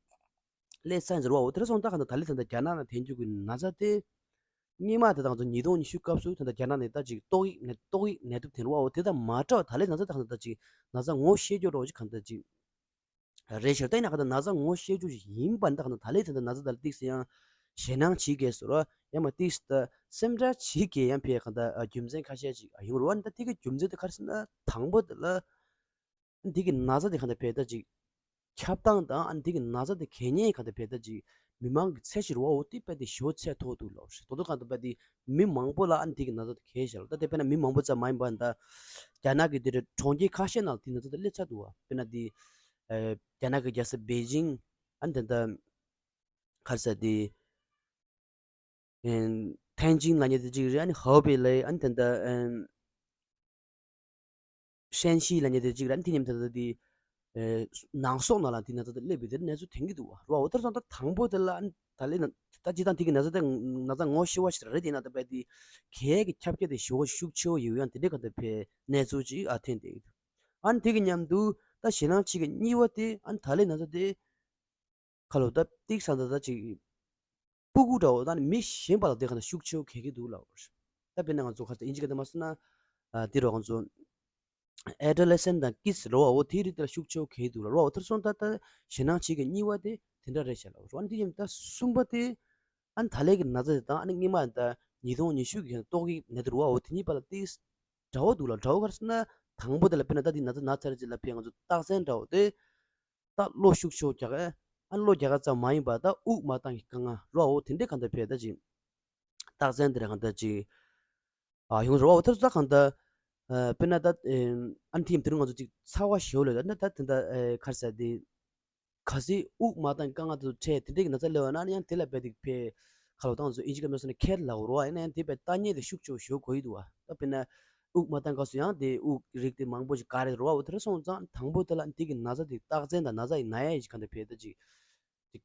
སླེབས་ཚར་ཡིན་ཟེར་བ། འོ་དེ་ར་སོང་ད་ག་ད་ད་ལི་ད་ད་རྒྱ་ནག་ནང་ཐོན་རྒྱུ་གི་ན་ཚ་དེ་སྔོན་མ་དེ་དང་ཚོ་ཉིས་སྟོང་ཉི་ཤུ་སྐབས་སུ་ད་ད་རྒྱ་ནག་ནས་ད་ཅིག་ཏོག་དབྱིབས་ནད་ཏོག་དབྱིབས་ནད་དུག་ཐོན་ར་བ། འོ་དེ་དང་མ་འདྲ་བ་ད་ལི་ན་ཚ་ད་ག་ད་ད་ཅིག་ན་ཚ་ངོ་ཤེས་རྒྱུ་རོ་ཅིག་ག་ད་ཅིག་རེད་ཤག་ད་ཡིན་ན་ག་ད་ན་ཚ་ངོ་ཤེས་རྒྱུ་ཞིག་ཡིན་པ་ད་ག་ད་ད་ལི་ད་ད་ན་ཚ་ད་ལི་ཏིག་སེ་ཡང་ཞེད་སྣང་བྱེད་དགོས་ཟེར་ར། ཡང་མ་ཏིག་སེ་ད་སེམས་ཁྲལ་བྱེད་དགོས་ཡང་ཕེ་ག་ད་རྒྱུ་མཚན་ཁ་ཤས་ཅིག་ཡོང་ར་བ། ད་དེ་གི་རྒྱུ་མཚན་དེ་ག་རེ་ཟེར་ན་དང་པོ་དེ་ལ། འདི་གི་ན་ཚ་དེ་གང་ལྟར་བས་ད་ཅིག་ཁྱབ་སྟངས་དང་ཨ་འདི་གི་ན་ཚ་དེ་གད་སྙིགས་གང་ལྟར་བས་ད་ཅིག་མི་མང་གི་ཚད་ཅིག་རེད་བ། འོ་དེ་བས་དེ་ཞོ་ཚད་མཐོ་འདུག་ལབ་རེད། དོ་དོ་གང་ལྟར་བས་དེ་མི་མང་པོ་ལ་ཨ་འདི་གི་ན་ཚ་དེ་གས་བཞག་ལ། ད་དེ་དཔེར་ན་མི་མང་པོ་ཙམ་མ་ཡིན་པ་ད་རྒྱ་ནག་གི་དེ་རེད་གྲོང་ཁྱེར་ཁ་ཤས་ནང་ལ་དེ་ན་ཚ་དེ་སླེབས་ཚར་འདུག་བ། དཔེར་ན་དེ་ཨ་རྒྱ་ནག་གི་རྒྱལ་ས་པེ་ཅིང་ཨ་འདི་ད་ག་རེ་ཟེར་དེ། ཨེ་ཐེན་ཅིན་ལབ་མཁན་དེ་གཅིག་རེད། ཨ་ནི་ཧའོ་པེ་ལབ་ཨ་ནི་ད་ལྟ་ཨེ་ཧྲན་ཤི་ལབ་མཁན་དེ་གཅིག་རེད། ཨ་ནི་དེ་མཉམ་དུ་ད་ལྟ་དེ་ཨེ་ནང་སོག་ནང་ལ་དེ་ན་ཚ་དེ་སླེབས་པའི་དེར་གནས་ཚུལ་ཐོན་གྱི་འདུག་བ། རོ་འོ་དེར་སོང་ད་དང་པོ་དེ་ལ་ཨ་ནི་ད་ལྟ་ན་ད་སྤྱིར་བཏང་དེ་གི་ན་ཚ་དེ་ན་ཚ་ངོ་ཤེས་པ་ཞིག་རེད། དེ་ན་ད་བས་དེ་གས་ཀྱི་ཁྱབ་ཁྱབ་དེ་ཞེ་པོ་ཤུགས་ཆེ་བོ་ཡོད་ཡང་དེ་འདྲའི་ག་ད་བས་གནས་ཚུལ་ཅིག་ཨ་ཐོན་བསྡད་ཀྱི་འདུག་ཨ་ནི་དེ་གི་མཉམ་དུ་ད་ཞེད་སྣང་བྱེད་ཀྱི་གཉིས་པ་དེ་ཨ་ནི་ད་ལྟའི་ན་ཚ་དེ། ཁ་ལོ་ད་ཏིག་ས་ད་ད་ཅིག་སྤུ་གུ་འདྲ་བོ་ད་ནི་མི་གཞན་པ་ལ་དེ་ག་ན་ཤུགས་ཆེ་བོ་གས་ཀྱི་འདུག་ལབ་པ་རེད། ད་དཔེར་ན་ང་ཚོ་ཁ་ད་ཨིན་ཇི་སྐད་དུ་མ་སོང་ན་ཨ་དེ་རོ་ང་ཚོ་adolescent་དང་kids་རོ་བ་འོ་དེའི་རིགས་དེ་ལ་ཤུགས་ཆེ་བོ་གས་ཀྱི་འདུག་ལབ་རོ། འོ་དེར་སོང་ད་ད་ཞེད་སྣང་བྱེད་ཀྱི་གཉིས་པ་དེ་དེ་འདྲ་རེད་ཤག་ལབ་རོ། ཨ་ནི་དེ་ཡིན་ད་གསུམ་པ་དེ་ཨ་ནི་ད་ལན་གྱི་ན་ཚ་དེ་དང་ཨ་ནི་སྔོན་མ་ད་ཉིས་སྟོང་ཉི་ཤུ་གི་ཏོག་དབྱིབས་ནད་དུག་རོ་བ་འོ་དེ་གཉིས་པ་ལ་ཏིག་འདྲ་བོ་འདུག་ལབ། འདྲ་བོ་ག་རེ་ཟེར་ན་དང་པོ་དེ་ལ་དཔེར་ན་ད་དེ་ན་ཚ་ན་ཚར་རྗེས་ལ་ཕེ་ང་ཚོ་རྟགས་མཚན་འདྲ་བོ་དེ། ད་གློ་ཤུགས་ཆེ་བོ་རྒྱག་ཨེ། ཨ་གློ་རྒྱག་ག་ཙམ་མ་ཡིན་པར་ད་དབུགས་མ་བཏང་གི་དཀའ་ངལ་རོ་འོ་དེ་འདྲའི་གང་ལྟར་བས་ད་ཅིག་རྟགས་མཚན་དེ་རེད་གང་ལྟར་ཅིག་ཨ་ཡོང་རོ་འོ་དེ་ཚོ་ད་གང་ལྟར་ཨ་དཔེར་ན་ད་ཨ་ཨན་ཐིམ་དེ་རིང་ང་ཚོ་ཅིག་ཚ་བ་ཞེ་བོ་ལས་ད་ད་དེ་འདྲ་ཨ་ག་རེ་ཟེར་དེ་གལ་སྲིད་དབུགས་མ་བཏང་གི་དཀའ་ངལ་དེ་ཚོ་འཕྲད་དེ་འདྲའི་གི་ན་ཚ་སླེབས་པ་ན་ཡང་དེ་ལ་རྦད་དེ་ཕེ་ཁ་ལོ་བཏང་ཚོ་ཨིན་ཇི་སྐད་མ་སོང་ན་ཁེར་ལབ་རོ་ཨ་ཡིན་ན་ཡང་དེ་རྦད་ལྟ་མཁན་དེ་ཤུགས་ཆེ་བོ་ཞེ་བོ་དགོས་ཀྱི་འདུག་བ། ད་དཔེར་ན། དབུགས་མ་བཏང་སྐབས་སུ་ཡང་དེ་དབུགས་རིགས་དེ་མང་པོ་ཞིག་ག་རེ་རོ་བ་འོ་དེ་ར་སོང་ཙང་དང་པོ་དེ་ལ་འདི་གི་ན་ཚ་དེ་རྟགས་མཚན་དང་ན་ཚ་ཡི་ན་ཡ་ཡི་ཞིག་ག་འདི་བས་ད་ཅིག་ཅིག་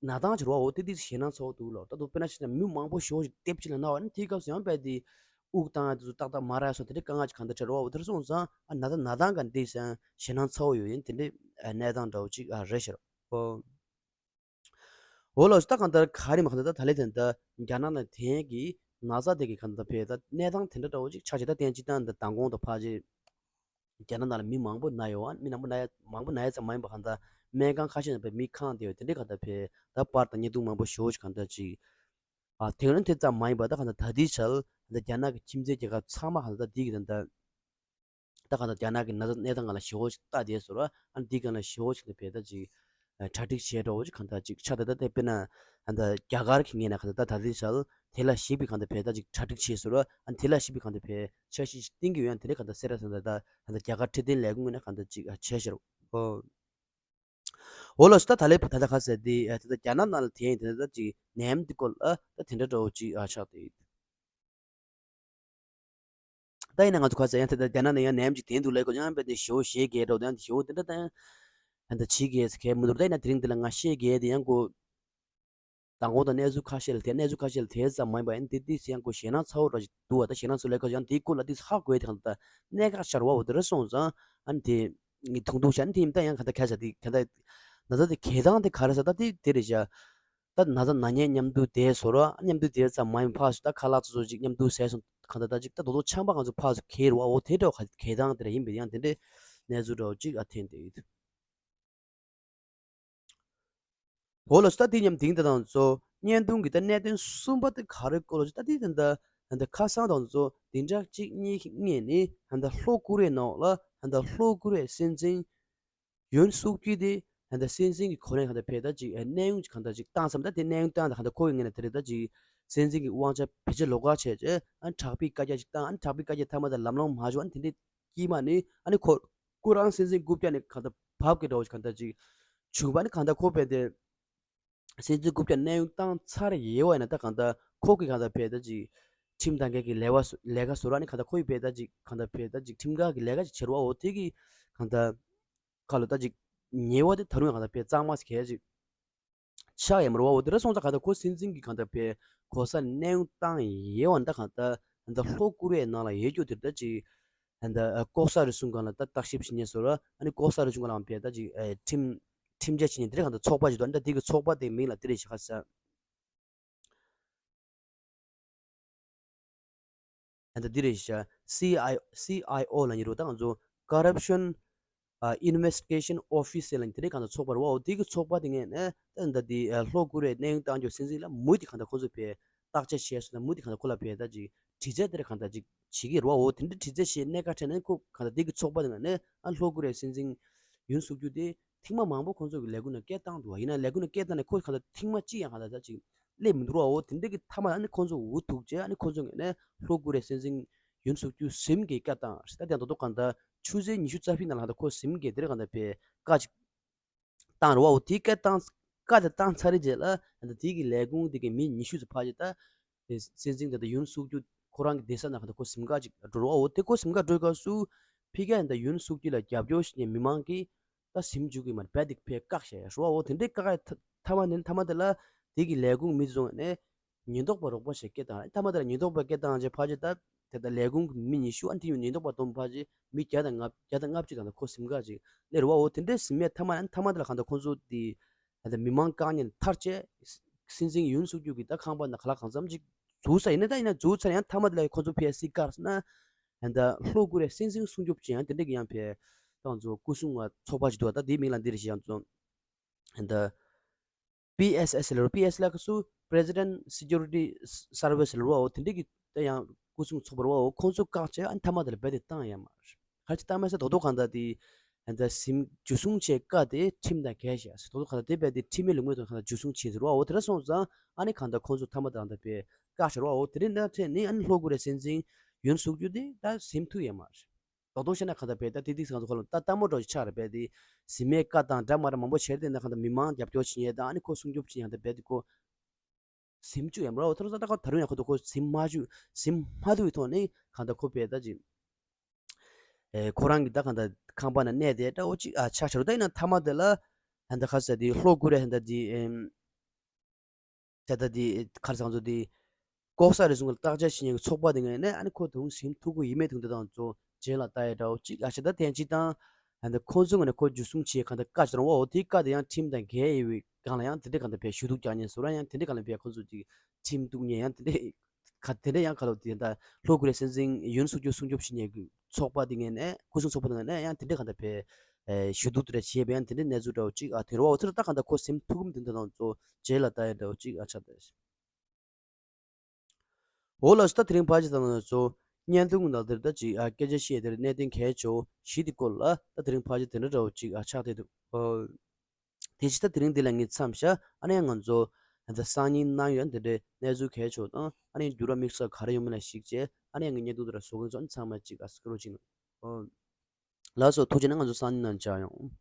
ན་སྟངས་ཅིག་རོ་བ་འོ་དེ་དེ་ཞེད་སྣང་ཚ་བོ་འདུག་ལོ། ད་དུང་དཔེར་ན་ཞིག་ན་མི་མང་པོ་ཞོ་ཞིག་དེབ་ཅིག་ལ་ན་བ་ནི་དེའི་སྐབས་སུ་ཡང་བས་དེ་ དབུགས་བཏང་ཡ་དེ་ཚོ་ཏག་ཏག་མ་རག་སོང་། དེ་འདྲའི་དཀའ་ངལ་ཅིག་གང་འདྲ་འཕྲད་རེད་བ། འོ་དེར་སོང་ཙང་ཨ་ན་ཚ་ན་སྟངས་ག་འདི་སང་ཞེད་སྣང་ཚ་བོ་ཡོད་ཡིན། དེ་འདྲའི་གནས་སྟངས་འདྲ་བོ་ཅིག་ཨ་རེད་ཤག་རོ། འོ་ལགས་སོ། ད་གང་ལྟར་ག་རེ་མ་གང་ལྟར་ད་ད་ལས་དེ་འདྲ་རྒྱ་ནག་ནང་དེང་གི་ན་ཚ་དེ་གི་གང་ལྟར་བས་ད་གནས་སྟངས་དེ་འདྲ་འདྲ་བོ་ཅིག་ཆགས་བྱས། ད་བསྟན་སྤྱི་བཏང་འདི་མདང་དགོང་དང་ཕལ་ཆེར་རྒྱ་ནག་ནང་ལ་མི་མང་པོ་ན་ཡོད་ཨ། མི་མང་པོ་ན་ཡ་མང་པོ་ན་ཡ་ཙམ་མ་ཡིན་པ་གང་ལྟར་སྨན་ཁང་ཁ་ཤས་ནང་བས་མི་ཁེངས་བསྡད་ཡོད། དེ་འདྲའི་གང་ལྟར་བས་ད་པར་དང་བརྙན་ཐུང་མང་པོ་ཞེ་པོ་ཅིག་གང་ལྟར་ཅིག་ཨ། དེ་ནི་དེ་ཙམ་མ་ཡིན་པ་ད་གང་ལྟར་ད་ལྟའི་ཆར་ད་རྒྱ་ནག་གི་ཁྱིམ་མཚེས་རྒྱལ་ཁབ་ཚང་མ་གང་ལྟར་ད་འདི་གི་ད་ལྟ་ད་གང་ལྟར་རྒྱ་ནག་གི་ན་ཚ་གནས་སྟངས་སྒང་ལ་ཞེ་པོ་ཅིག་ལྟ་བསྡད་ཟེར་བ། ཨ་ནི་འདི་སྒང་ལ་ཞེ་པོ་ཅིག་ད་བས་ད་ཅིག་ཨ་གྲ་སྒྲིག་བྱས་འགྲོ་བོ་ཅིག་གང་ལྟར་ཅིག་ཆགས། ད་ད་ད་དཔེར་ན་ད་རྒྱ་གར་གྱི་ངོས་ནས་གང་ལྟར་ད་ད་ལྟའི་ཆར་དེ་ལ་གཞིགས་པའི་གང་ལྟར་བས་ད་ཅིག་གྲ་སྒྲིག་བྱས་ཟེར་བ། ཨ་ནི་དེ་ལ་གཞིགས་པའི་གང་ལྟར་བས་འཆར་གཞི་ཞིག་བཏིང་གི་ཡོད། ཨ་ནི་དེ་ལས་གང་ལྟར་གསལ་ར་ཟེར་ད་ད་ད་རྒྱ་གར་འཕྲོད་བསྟེན་ལས་ཁུངས་ངོས་ནས་གང་ལྟར་ཅིག་ཨ་བྱས་ཤག་རོ། འོ་ལགས་སོ། ད་ད་ལས་ད་ད་ག་ཟེར་དེ་ཨ་ད་ད་རྒྱ་ནག་ནང་ལ་དེ་ཡིན་དེ་ད་ཅིག་ནད་ཡམས་འདི་སྐོར་ལ་ད་དེ་འདྲ་འདྲ་བོ་ཅིག་ཨ་ཆགས་ཏེ། ད་ཡིན་ན་ང་ཚོ་ག་ཟེར་ཡང་དེ་ལྟར་རྒྱ་ནག་ནས་ཡང་ནད་ཡམས་ཅིག་དེ་འདུག་ལབ་དགོས་ཀྱང་ཡང་དཔེ་དེ་ཞེ་པོ་ཞེད་སྐྱེས་འགྲོ་དེ་ཡང་དེ་ཞེ་པོ་དེ་འདྲ་ད་ཡང་ད་བྱེད་དགོས་ཟེར་མཁན་མི་འདུག་ད་ཡིན་ན་དེ་རིང་འདི་ལ་ང་བཤད་དགོས་དེ་ཡང་ཁོ་མདང་དགོང་དང་གནས་ཚུལ་ཁ་ཤས་ལ་དེ་གནས་ཚུལ་ཁ་ཤས་ལ་དེ་ཙམ་མ་ཡིན་པ་ཡང་དེ་དེ་ཡང་ཁོ་ཞེད་སྣང་ཚ་བོ་འདྲ་ཞིག་འདུག་བ། ད་ཞེད་སྣང་ཚ་ལབ་དགོས་ཀྱང་དེའི་སྐོར་ལ་དེ་ཧ་གོ་ཡ་དེ་གང་ད་གནད་འགག་ཆགས་རེད་བ། འོ་དེ་རེད་སོང་ཙང་ཨ་ནི་དེ་ངས་ཐུང་ཐུང་བཤད་ཨ་ནི་དེ་ཡིན་ད་ཡང་གང་ད་ག་ཟེར་དེ་གང་ད་ན་ཚ་དེ་འགོས་སྟངས་དེ་ག་རེ་ཟེར་ད་དེ་དེ་རེད་བཞག་ད་ན་ཚ་ན་མཁན་མཉམ་དུ་བསྡད་ཟེར་རོ། མཉམ་དུ་བསྡད་ཙམ་མ་ཡིན་ཕར་ཚུར་ད་ཁ་ལག་ཚོ་ཚོ་ཅིག་མཉམ་དུ་ཟས་སོང་གང་ལྟར་ད་ཅིག་ད་དོ་དོ་ཆམ་པ་ང་ཚོ་ཕར་ཚུར་འགོས་རེད་བ། འོ་དེ་འདྲ་བ་འགོས་སྟངས་དེ་འདྲ་ཡིན་པས་ཡང་དེ་འདྲའི་གནས་ཚུལ་འདྲ་བ་ཅིག་ཨ་ཐོན་བསྡད་ཡོད། འོ་ལགས་སོ། ད་དེ་མཉམ་དེང་དེ་དང་ཚོ་བརྙན་ཐུང་གི་ད་གནད་དོན་གསུམ་པ་དེ་ག་རེ་སྐོར་ལ་ཅིག་ད་དེ་དེ་འདྲ་ད་ཁ་སང་དང་ཚོ་བདུན་ཕྲག་གཅིག་གཉིས་ཀྱི་སྔོན་ནས་ད་ལྷོ་ཀོ་རི་ཡའི་ནང་ལ་ད་ལྷོ་ཀོ་རི་ཡའི་སྲིད་འཛིན་ཡུན་སུག་ཡོལ་དེ་ད་ལྟ་སྲིད་འཛིན་གྱི་གོ་གནས་གང་ལྟར་བས་ད་ཅིག་གནས་དབྱུང་གང་ལྟར་ཅིག་བཏང་ཙམ། ད་དེ་གནས་དབྱུང་བཏང་ད་གང་ལྟར་ཁོ་གི་ངོས་ནས་དེ་རེད་ད་ཅིག་སྲིད་འཛིན་གྱི་དབང་ཆ་ཕལ་ཆེར་ལོགས་ཀ་བྱས་རྗེས་ཨ་དྲག་པོའི་བཀའ་རྒྱ་ཅིག་བཏང་། ཨ་དྲག་པོའི་བཀའ་རྒྱ་མཐའ་མ་དེ་ལམ་ལྷོང་མ་བྱུང་། ཨ་དེ་འདྲའི་དཀྱིལ་མ་ནས་ཨ་ནི་ཁོ་ཁོ་རང་སྲིད་འཛིན་རྐུབ་བཀྱག་ནས་གང་ལྟར་བབས་ཀྱི་འདྲ་བོ་ཅིག་གང་ལྟར་ཅིག་བྱུང་བ། ཨ་ནི་གང་ལྟར་ཁོ་བས་དེ་སྲིད་འཛིན་རྐུབ་བཀྱག་གནས་དབྱུང་བཏང་ཚར་ཡོད་པ་ཡིན་ན་ད་གང་ལྟར་ཁོ་གི་གང་ལྟར་བས་ད་ཅིག་ཁྲིམས་དང་འགལ་གྱི་ལས་ཀ་ལས་ཀ་བཟོ་ར་ཨ་ནི་གང་ལྟར་ཁོ་ཡི་བས་ད་ཅིག་གང་ལྟར་བས་ད་ཅིག་ཁྲིམས་འགལ་གྱི་ལས་ཀ་ཅིག་བྱེད་རོགས་འོ་དེ་གི་གང་ལྟར། ཁ་ལོ་ད་ཅིག་ཉེས་པ་དེ་ད་རུང་ཡང་གང་ལྟར་བས་གཙང་མ་ཟེར་གལ་ཅིག་ཆགས་ཡོད་མ་རེད་བ། འོ་དེ་འདྲ་སོང་ཙང་གང་ལྟར་ཁོ་སྲིད་འཛིན་གྱི་གང་ལྟར་བས་གོ་ས་གནས་དབྱུང་བཏང་ཡོད་པ་འདྲ་གང་ལྟར་ད་ལྟ་ལྷོ་ཀོ་རི་ཡའི་ནང་ལ་ཡོད་རྒྱུ་དེ་ད་ཅིག་ད་ལྟ་ལྐོག་ཟ་རུལ་སུངས་སྒང་ལ་ད་བརྟག་ཞིབ་བྱེད་མཁན་ཟེར་ར་ཨ་ནི་ལྐོག་ཟ་རུལ་སུངས་སྒང་ལ་བས་ད་ཅིག་ཁྲིམས་ཁྲིམས་འགལ་བྱེད་མཁན་དེ་འདྲ་གང་ལྟར་ཚོགས་པ་ཅིག་འདུག་ཨ་ནི་ད་དེ་གི་ཚོགས་པ་དེའི་མིང་ལ་དེ་རེད་ཤག་ས། ད་ལྟ་འདི་རེད་ཤག C I C I O ལབ་ཡིན་རུང་ད་ང་ཚོ་Corruption Investigation Office ལབ་ཡིན་དེ་རེད་གང་ལྟར་ཚོགས་པ་རེད་བ། འོ་དེ་གི་ཚོགས་པ་དེ་ངས་ནས་ད་ལྟ་འདི་ལྷོ་ཀོ་རི་ཡའི་གནས་དབྱུང་བཏང་རྒྱུ་སྲིད་འཛིན་ལ་མུ་མཐུད་གང་ལྟར་ཁོ་ཚོ་བས་བརྟག་དཔྱད་བྱས་སོང་ན་མུ་མཐུད་གང་ལྟར་ཁོ་ལ་བས་ད་ཅིག་དྲི་རྩད་དེ་རེད་གང་ལྟར་ཅིག་བྱེད་ཀྱི་རེད་བ། འོ་དེ་འདྲ་དྲི་རྩད་བྱས་གནད་འགག་འཕྲད་ནས་ཁོ་གང་ལྟར་དེ་གི་ཚོགས་པ་དེ་ངས་ནས་ཨ་ལྷོ་ཀོ་རི་ཡའི་སྲིད་འཛིན་ཡུན་སུག་ཡོལ་དེ་ཐེངས་མ་མང་པོ་ཁོང་ཚོ་གི་ལས་ཁུངས་ནང་སྐད་བཏང་འདུག་བ། ཡིན་ན་ལས་ཁུངས་ནང་སྐད་བཏང་ནས་ཁོ་གང་ལྟར་ཐེངས་མ་གཅིག་ཡང་གང་ལྟར་ད་ཅིག་སླེབས་མི་འདུག་ར། འོ་དེ་འདྲ་གི་མཐའ་མ་ཨ་ནི་ཁོང་ཚོ་འུ་ཐུག་རྗེས་ཨ་ནི་ཁོང་ཚོ་ངོས་ནས་ལྷོ་ཀོ་རི་ཡའི་སྲིད་འཛིན་ཡུན་སུག་ཡོལ་གཟིམ་གྱི་བཀའ་བཏང་ད་ལྟ་དོ་དོ་གང་ལྟར་ཆུ་ཚོད་ཉི་ཤུ་རྩ་བཞི་ནང་ལ་གང་ལྟར་ཁོ་གཟིམ་གྱི་དེ་རེད་གང་ལྟར་བས་བཀའ་ཅིག་བཏང་ར་བ། འོ་དེའི་བཀའ་བཏང་བཀའ་དེ་བཏང་ཚར་རྗེས་ལ་ད་ལྟ་དེའི་གི་ལས་ཁུངས་དེ་གི་མི་ཉི་ཤུ་ཙམ་ཕལ་ཆེར་ད་དེ་སྲིད་འཛིན་ད་ལྟ་ཡུན་སུག་ཡོལ་ཁོ་རང་གི་བསྡད་ས་ནང་གང་ལྟར་ཁོ་གཟིམ་ག་ཅིག་འགྲོ་ར་བ། འོ་དེ་ཁོ་གཟིམ་ག་འགྲོའི་སྐབས་སུ་ཕ་གིར་ད་ལྟ་ཡུན་སུག་ཡོལ་ལ་རྒྱབ་སྐྱོར་བྱེད་མཁན་མི་མང་གིས་ད་གཟིམ་བཅུག་གི་མ་རེད་བས་དེ་ཕར་བཀག་བཞག་ཡ་ར་བ། འོ་དེ་འདྲའི་བཀག་ཡ་མཐའ་མ་ནས་མཐའ་མ་དེ་ལ་དེ་གི་ལས་ཁུངས་མི་ཚོ་ནས་ཉེན་རྟོག་པ་རོགས་པ་ཞིག་སྐད་བཏང་། མཐའ་མ་དེ་ལ་ཉེན་རྟོག་པ་སྐད་བཏང་རྗེས་ཕལ་ཆེར་ད་དེ་ད་ལས་ཁུངས་ཀྱི་མི་ཉི་ཤུ་ཨ་དེ་ཉེན་རྟོག་པ་བསྡོམས་ཕལ་ཆེར་མི་བརྒྱ་དང་ལྔ་བརྒྱ་དང་ལྔ་བཅུ་དང་ཁོ་གཟིམ་ག་ཅིག་སླེབས་ར་བ། འོ་དེ་འདྲའི་གཟིམ་མེད་མཐའ་མ་མཐའ་མ་དེ་ལ་གང་ལྟར་ཁོང་ཚོ་དེ་ད་ལྟ་མི་མང་བཀག་ཉེན་ཐར་བྱས་སྲིད་འཛིན་ཡུན་སུག་ཡོལ་གྱི་ད་ཁང་པ་ནང་ག་ལ་གང་འཚམ་ཅིག་འཛུལ་ས་ཡིན་ན་ད་ཡིན་ན་འཛུལ་ཚར་ཡང་མཐའ་མ་དེ་ལ་ཁོང་ཚོ་ཕར་སྲིད་བཀག་ཟེར་ན་ད་ལྷོ་ཀོ་རི་ཡའི་སྲིད་འཛིན་སྲུང་སྐྱོབ་ཅན་ཡང་དེ་འདྲ་གི་ཡང་ཕར་ད་ང་ཚོ་སྐུ་སྲུང་བ་ཚོགས་པ་ཅིག་འདུག་ད་དེའི་མིང་ལ་འདི་རེད་ཞེས་ཡང་ཚོ་ད། པི་ཨེས་ཨེས་ལབ་རོ། པི་ཨེས་ལབ་ཀ་སུ་President Security Service ལབ་རོ། འོ་དེ་འདྲ་གི་ད་ཡང་སྐུ་སྲུང་ཚོགས་པ་རོ། འོ་ཁོང་ཚོ་བཀག་བྱས་ཨ་ནི་མཐའ་མ་དེ་ལ་རྦད་དེ་བཏང་ཡ་མ་རེད། ག་ཅི་བཏང་མེད་ས་རྡོག་རྡོག་གང་ལྟར་དེ་ཨ་ད་གཟིམ་འཇུ་བཟུང་བྱས་བཀག་དེ་ཁྲིམས་དང་འགལ་ཞེས་རྡོག་རྡོག་གང་ལྟར་དེ་རྦད་དེ་ཁྲིམས་མེད་ལུགས་མེད་དུ་གང་ལྟར་འཇུ་བཟུང་བྱས་ཟེར་རོ། འོ་དེ་འདྲ་སོང་ཙང་ཨ་ནི་གང་ལྟར་ཁོང་ཚོ་མཐའ་མ་དེ་ལ་ད་རྦད་བཀག་བྱས་རོ། འོ་དེ་རིང་ད་ཐེངས་ནི་ཨ་ནི་ལྷོ་ཀོ་རི་ཡའི་སྲིད་འཛིན་ཡུན་སུག་ཡོལ་དེ་ད་གཟིམ་ཐུབ་ཡ་མ་རེད། རྡོག་རྡོག་བཤད་ན་གང་ལྟར་རྦད་དེ་ཏིག་ཏིག་ང་ཚོ་ཁོ་ལ་ད་ལྟད་མོ་འདྲ་ཞིག་ཆགས་རེད། རྦད་དེ་གཟིམ་མེད་བཀའ་བཏང་འདྲ་མ་འདྲ་མང་པོ་བྱས་ཏེ་ན་གང་ལྟར་མི་མང་རྒྱབ་སྐྱོར་བྱེད་མཁན་དང་ཨ་ནི་ཁོ་སྲུང་སྐྱོབ་བྱེད་མཁན་དང་རྦད་དེ་ཁོ་གཟིམ་བཅུག་ཡ་མ་རེད། འོ་ཐོ་རེ་ས་ད་ཁོ་ད་རུང་ཡང་ཁོ་ད་ཁོ་གཟིམ་མ་བཅུག་གཟིམ་མ་ཐུབ་པའི་ཐོག་ནས་གང་ལྟར་ཁོ་རྦད་དེ་ཅིག་ཨེ་ཁོ་རང་གི་ད་གང་ལྟར་ཁང་པ་ནང་གནས་དེ་འདྲ་བོ་ཅིག་ཨ་ཆགས་ཆགས་རེད། ད་ཡིན་ན་མཐའ་མ་དེ་ལ་ད་ལྟ་ག་ཟེར་དེ་ལྷོ་ཀོ་རི་ཡ་ད་ལྟ་དེ་ཨེམ། ད་ལྟ་དེ་ག་རེ་ཟེར་ང་ཚོ་དེ་ ལྐོག་ཟ་རེ་ཟུང་ལ་བརྟག་དཔྱད་བྱེད་མཁན་གྱི་ཚོགས་པ་དེ་ངོས་ནས་ཨ་ནི་ཁོ་དུང་སེམས་ཐུག་གི་ཡིན་མེད་དུང་དེ་དང་ཚོ་རྗེས་ལ་ལྟ་ཡ་འདྲ་བོ་གཅིག་ཨ་ཆ་ད་ཐེངས་གཅིག་དང་ཨ་ནི་ཁོང་ཚོ་ངོས་ནས་ཁོ་འཇུ་བཟུང་བྱེད་གང་ལྟར་བཀའ་ཅིག་རང་བ་འོ་དེའི་བཀའ་དེ་ཡང་ཁྲིམས་དང་འགལ་ཡོད་པའི་སྒང་ལ་ཡང་དེ་འདྲའི་གང་ལྟར་བས་ཞུ་གཏུག་རྒྱག་མཁན་བཟོ་ར་ཡང་དེ་འདྲའི་གང་ལྟར་བས་ཁོང་ཚོ་གཅིག་ཁྲིམས་གཏུག་མཁན་ཡང་དེ་འདྲའི་ག་དེ་འདྲ་ཡང་ག་ལོ་དེ་འདྲ་ལྷོ་ཀོ་རི་ཡ་སྲིད་འཛིན་ཡུན་སྲུང་སྐྱོབ་སྲུང་སྐྱོབ་བྱེད་མཁན་གྱི་ཚོགས་པ་དེ་ངོས་ནས་སྐུ་སྲུང་ཚོགས་པ་དེ་ངོས་ནས་ཡང་དེ་འདྲའི་གང་ལྟར་བས་ཞུ་གཏུག་དེ་འདྲ་བྱས་པ་ཡང་དེ་འདྲའི་གནས་ཚུལ་འདྲ་བོ་གཅིག་ཨ་དེ་རུ་བ་འོ་ཚོ་ད་གང་ལྟར་ཁོ་སེམས་ཐུག་གམ་དེ་འདྲ་དང་ཚོ་རྗེས་ལ་ལྟ་ཡ་འདྲ་བོ་གཅིག་ཨ་ཆགས་ཏེ། འོ་ལགས་སོ། ད་དེ་རིང་ཕལ་ཆེར་ད་ང་ཚོ་བརྙན་ཐུང་ནང་དེར་ད་ཅིག་ཨ་སྐད་ཆ་བཤད་དེར་གནད་དོན་གལ་ཆེ་བོ་བཞི་དེ་སྐོར་ལ་ད་དེ་རིང་ཕལ་ཆེར་དེ་འདྲ་འདྲ་བོ་ཅིག་ཨ་ཆགས་བསྡད་འདུག་ཨོ། དེ་ཕྱི་ད་དེ་རིང་འདི་ལ་ངས་མཚམས་བཞག་ཨ་ནི་ང་ཚོ་ད་སང་ཉིན་གནང་ཡོད་འདི་འདྲའི་གནས་ཚུལ་གལ་ཆེ་བོ་དང་ཨ་ནི་འགྱུར་བ་དམིགས་བསལ་ག་རེ་ཡོང་མིན་ལ་གཞིགས་བྱས་ཨ་ནི་ངས་བརྙན་ཐུང་དེ་ར་བཟོ་མཁན་ཚོ་ཨ་ནི་ཚང་མ་ཅིག་ཨ་སྐུ་རོགས་ཅིག་གནང་ཨོ། ལགས་སོ། ཐུགས་རྗེ་ཆེ། ང་ཚོ་སང་ཉིན་ནང་མཇལ་ཡོང་།